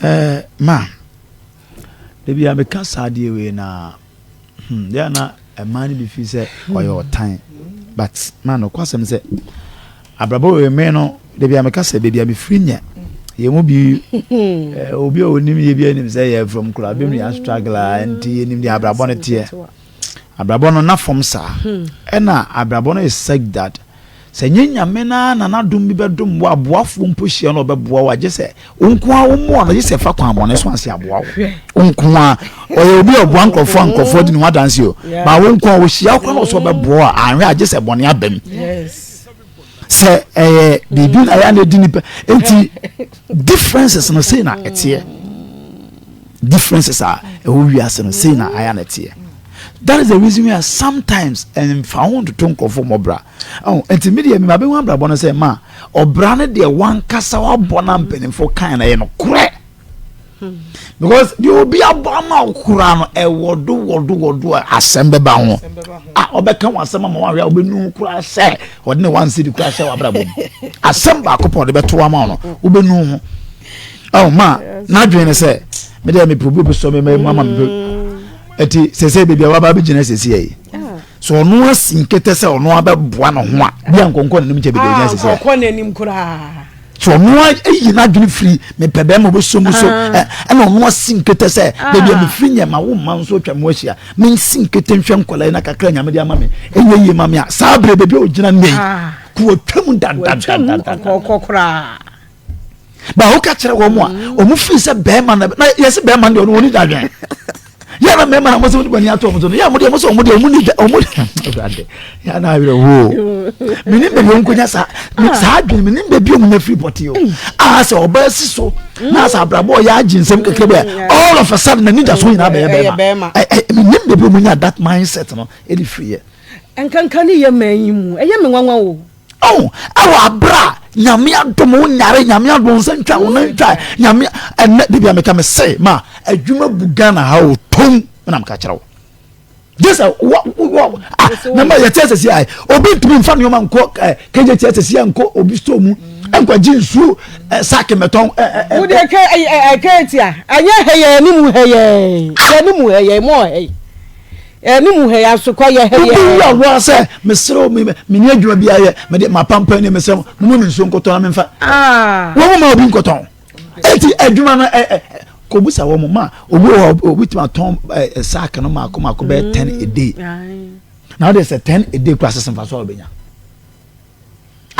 Eh, ma, Da bi a meka saa adeɛ wei na hmm, deɛ na mmaa no bi fi sɛ ɔyɛ ɔtan but ma nokwasɛm sɛ abrabɔ wei me no da bi a meka sɛ baabi a mefiri nyɛ yɛn mu bi eh, obi a onim yɛ bi anim sɛ yɛ from kura bi mu yɛ struggle a nti yɛnim deɛ abrabɔ no teɛ abrabɔ no na fam saa ɛna abrabɔ no is such that Sɛ ɛnyɛ Nyame no ara na n'adom bi bɛdom wo a, aboafoɔ mpo hyia no a ɔbɛboa wo a, gye sɛ wo nko ara wommoa no, gye sɛ ɛfa kwan bɔne so ansa aboa wo. Wo nko ara, ɔyɛ obi a ɔboa nkurɔfoɔ a nkurɔfoɔ di ne ho adanse o, ba wo nko ara ɔhyia wo koraa na ɔsɛ ɔbɛboa wo a, anhwɛ a gye sɛ bɔne aba mu. Sɛ ɛyɛ biribi na ɛyɛ na ɛdi nipa, nti differences no sei na ɛteɛ. Differences a ɛwɔ wiase no sei na ayɛ na ɛteɛ. That is the reason why sometimes ɛnfa ho ntoto nkurɔfoɔ mmɔbra. Oh, nti me deɛ mema bɛhu abrabɔ no sɛ ma ɔbra no deɛ wankasa wabɔ na mpanimfoɔ kan na ɛyɛ no korɛ. Because deɛ obi abɔ ama wo koraa no ɛwɔ do wɔ do wɔ do a asɛm bɛba ho. A ɔbɛka wɔn asɛm ama wɔahwɛ a wobɛnu ho koraa sɛ ɔde ne one cedi koraa hyɛ w'abrabɔ mu. Asɛm baako pɛ ɔde bɛto ama wo no wobɛnu ho. Oh, ma n'adwene ne sɛ me deɛ mepɛ obi obɛsɔ me ma mu ama me ɛti sɛsɛ baabi a waba abɛgyina sɛsɛ yi so ɔno asi nkete sɛ ɔno abɛboa ne ho a bi a nkɔnkɔ n'anim kyɛ baabi a ɔgyina sɛsɛ ɔkɔ n'anim koraa so ɔno ayi n'adwene firi mepɛ bɛrima ɔbɛsɔ mu so ah. ɛna ɔno asi nkete sɛ ah. baabi a mefiri nyɛ ma wo mma nso atwa mu ahyia mensi nkete nhwɛ nkɔla yi na kakra nyame de ama me ɛnyɛ yie ma me a saa berɛ baabi a ɔgyina nnɛ yi ah. Kuwatwam dadadadada. Kɔkɔ koraa. Ba woka kyerɛ wɔn a wɔn firi sɛ bɛrima na na yɛsɛ bɛrima deɛ ɔno wɔn ni dadwen. Yɛ na mmarima na mo sɛ wɔn de bɔ ni ato wɔn so no yɛ mo deɛ mo sɛ wɔn deɛ wɔn ni da wɔn awurade yɛ na awerɛ hoo mene baabi wɔn nkonya saa saa adwene mene baabi wɔn nya firi pɔte o a sɛ ɔbaa si so na sɛ abrabɔ ɔyɛ agye nsɛm kakra bi a all of a sudden n'ani da so nyinaa bɛyɛ bɛrima ɛ mene baabi wɔn nya that mindset no ɛde firi yɛ. Nkanka ne yɛ man yi mu ɛyɛ me nwanwa o. Oh, ɛwɔ abere a nyame adom wo nyare nyame adom wo nsa ntwa wo nan ntwa nyame ɛnɛ bibia meka me se ma adwuma bu Ghana ha o tom na meka kyerɛ wo gye sɛ wɔ wɔ ah na ma yɛte asɛsi ayɛ obi ntumi nfa nneɛma nkɔ ɛ kegye te asɛsi nkɔ obi store mu nkɔ gye nsuo ɛ saaki mɛtɔn ɛ ɛ ɛ. Wode ke ɛ ɛ ke tia ɛnyɛ hɛyɛ ne mu hɛyɛ yɛ ne mu hɛyɛ mɔ hɛyɛ. Ɛne mu hɛ asokwa yɛ hɛ yɛ. Obi wura hɔ a sɛ mesrɛ wo me menni adwuma bi ayɛ mede mapampan ni mesrɛ mo mo me nsuo nkɔtɔn na memfa ah. wɔn mo ma obi nkɔtɔn eti adwuma no ɛ ɛ kɔbusa wɔn ma obi wɔ hɔ obi tuma tɔn ɛ saaki no mako mako bɛyɛ 10 a day na ɔde sɛ 10 a day kura sese nfa so a ɔbɛnya.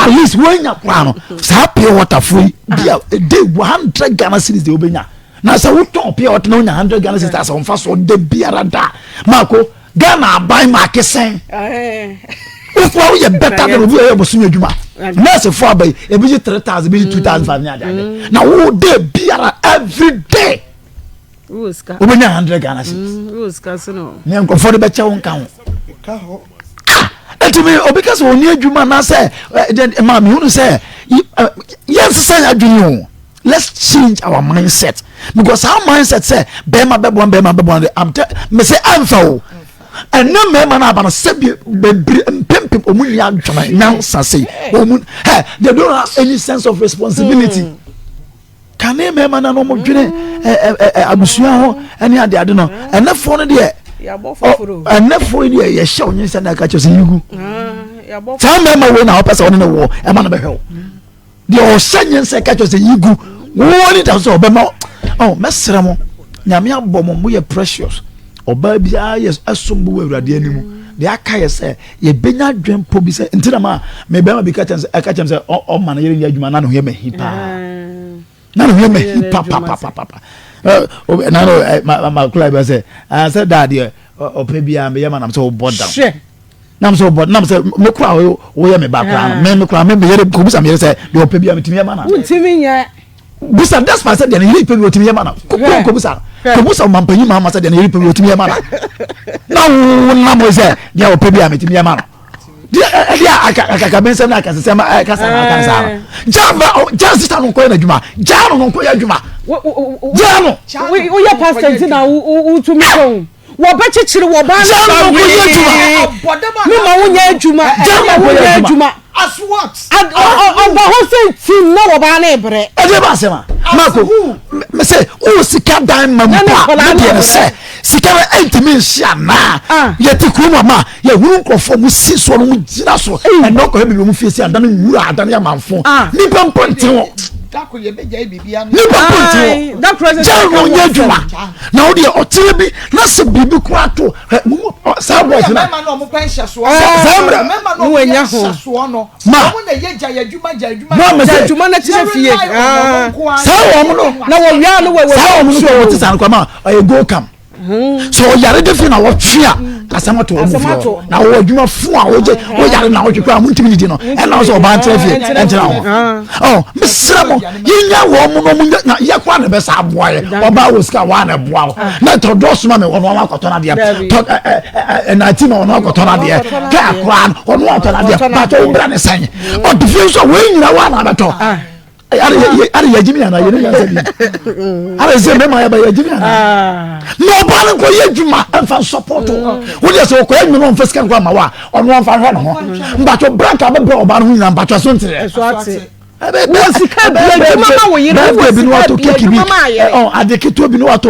At least woanya koraa no saa pure water fo yi bi a a day 100 Ghana cedis de wobɛnya na sɛ wotɔn pure water na wonya 100 Ghana cedis asɛ wɔmfa so da biara da maako Ghana aban maake sɛn wofoa woyɛ better than obi a ɔyɛ bosome adwuma nurse fo aba yi ebi gye 3000 ebi gye 2500 ne ade ade na wo day biara every day wobɛnya 100 Ghana cedis ne nkurɔfoɔ de bɛkyɛ wo nka ho ah ɛti mi obi ka sɛ ɔni adwuma anaasɛ ɛ maa mi hunu sɛ yɛn sisa yɛn adwene o let's change our mindset because our mindset sɛ bɛrima bɛboa bɛrima bɛboa de am tɛ mɛ sɛ ɛnfa o ɛnɛ mmarima no aba no sɛbi bebree mpempem ɔmu ni adwene nyansa sei ɔmu ɛ they don't have any sense of responsibility. Mm. Kane mmarima no na wɔdwene abusua ho ne ade ade no ɛnɛfoɔ no deɛ ɛnɛfoɔ yi deɛ yɛhyɛ wo nyensa na ɛka kyerɛ sɛ yigu saa mmarima wei na wɔpɛ sɛ wɔne ne woɔ ɛma no bɛhwɛ wo deɛ ɔhyɛ nyensa ɛka kyerɛ sɛ yigu wɔn ni da so sɛ ɔbɛma ɔ mɛsrɛ mo nyame abɔ mo mo yɛ precious ɔbaa biara yɛ ɛsom bo wɔ awurade anim deɛ aka yɛ sɛ yɛbɛnya adwene bi sɛ nti na ma me bɛrima bi ka kyɛm sɛ ɛka kyɛm sɛ ɔma no yere nyɛ adwuma na ne ho yɛ mahi paa na ne ho yɛ mahi papapapapa na no ma ma kula bi sɛ sɛ daa deɛ ɔpɛ biara meyɛ ma nam sɛ wobɔ dam nam sɛ wobɔ nam sɛ me kora woyɛ me ba koraa no me me kora me meyere kɔbisa meyere sɛ deɛ ɔpɛ biara metumi yɛ ma na wontumi nyɛ Bisa despite sɛ deɛ ne yere pɛ bi otumi yɛ ma no kɔ kɔ bisa kɔ bisa ɔmampanyin maa ma sɛ deɛ ne yere pɛ bi otumi yɛ ma no na wo nam sɛ deɛ ɔpɛ bi a metumi yɛ ma no deɛ ɛdeɛ akakabensɛm ne akasesɛm ɛkasa na aka saa no gyaa ma gyaa sista no nkɔyɛ n'adwuma gyaa no no nkɔyɛ adwuma gyaa no. Woyɛ pastor nti na wotumi kɔn. Wɔbɛkyekyere wɔ baa no saa wee. Me ma wonyɛ adwuma. Me ma wonyɛ adwuma. Ɔba hɔ sɛ tim na wɔ baa no ebrɛ. Ɛdeɛ ba asɛm a. Mako, me sɛ wo sika dan ma mu pa ne deɛ ne sɛ sika no ɛntumi nhye anaa. Ah. Yɛte kurom ama yɛhunu nkurɔfoɔ mu si soɔ no mu gyina so. Ɛnna ɔkɔhɛ biribi mu fie si adane nwura adane amanfo. Ah. Nipa mpo nte hɔ. Nipa mpo nte hɔ. Gya no nyɛ adwuma. Na wo deɛ ɔteɛ bi na sɛ biribi koraa to saa boys na mmarima na wɔn pɛ nhyɛsoɔ saa mmerɛ mmarima na wɔn yɛ nhyɛsoɔ no ma wɔn na yɛ gya yɛ adwuma gya adwuma mo amese gya adwuma na kyerɛ fie saa wɔn no na wɔwia no wɔ saa wɔn no kɔ wɔte saa no kɔ ma ɔyɛ go kam sɛ ɔyare de fi na wɔtwe a asɛm ato wɔn fie hɔ na wɔwɔ adwuma fo a wɔgye wɔyare na wɔtwe koraa wɔntumi didi no ɛna sɛ ɔbaa ntena fie ɛntena hɔ ɔ mesrɛ mo yɛnya wɔn mo na ɔmo nya na yɛ koraa na ɛbɛsa aboa yɛ ɔbaa wɔ sika wɔn a na ɛboa wo na tɔ dɔɔso ma me wɔn wɔn akɔtɔ n'adeɛ tɔ ɛ ɛ ɛnati ma wɔn akɔtɔ n'adeɛ kaa koraa no wɔn akɔtɔ n'adeɛ baatɔ wɔn bra ne sɛn ɔte fie nso a wɔn nyina wɔn a na abɛtɔ. Ara yɛ gyimi ana yɛ ne nyansa bi ara sɛ mɛma yɛ ba yɛ gyimi ana na ɔbaa no nkɔ yɛ adwuma ɛnfa nsɔpɔtɔ wo deɛ sɛ ɔkɔ yɛ adwuma na ɔnfa sika nkɔ ama wa ɔno ɔnfa hwɛ ne ho mbatɔ brank abɛbrɛ ɔbaa no ho nyinaa mbatɔ so nteɛ wɔ sika bi adwuma ma wo yere wɔ bi sika no wato bi keki bi adwuma ma ayere ade ketewa bi no wato.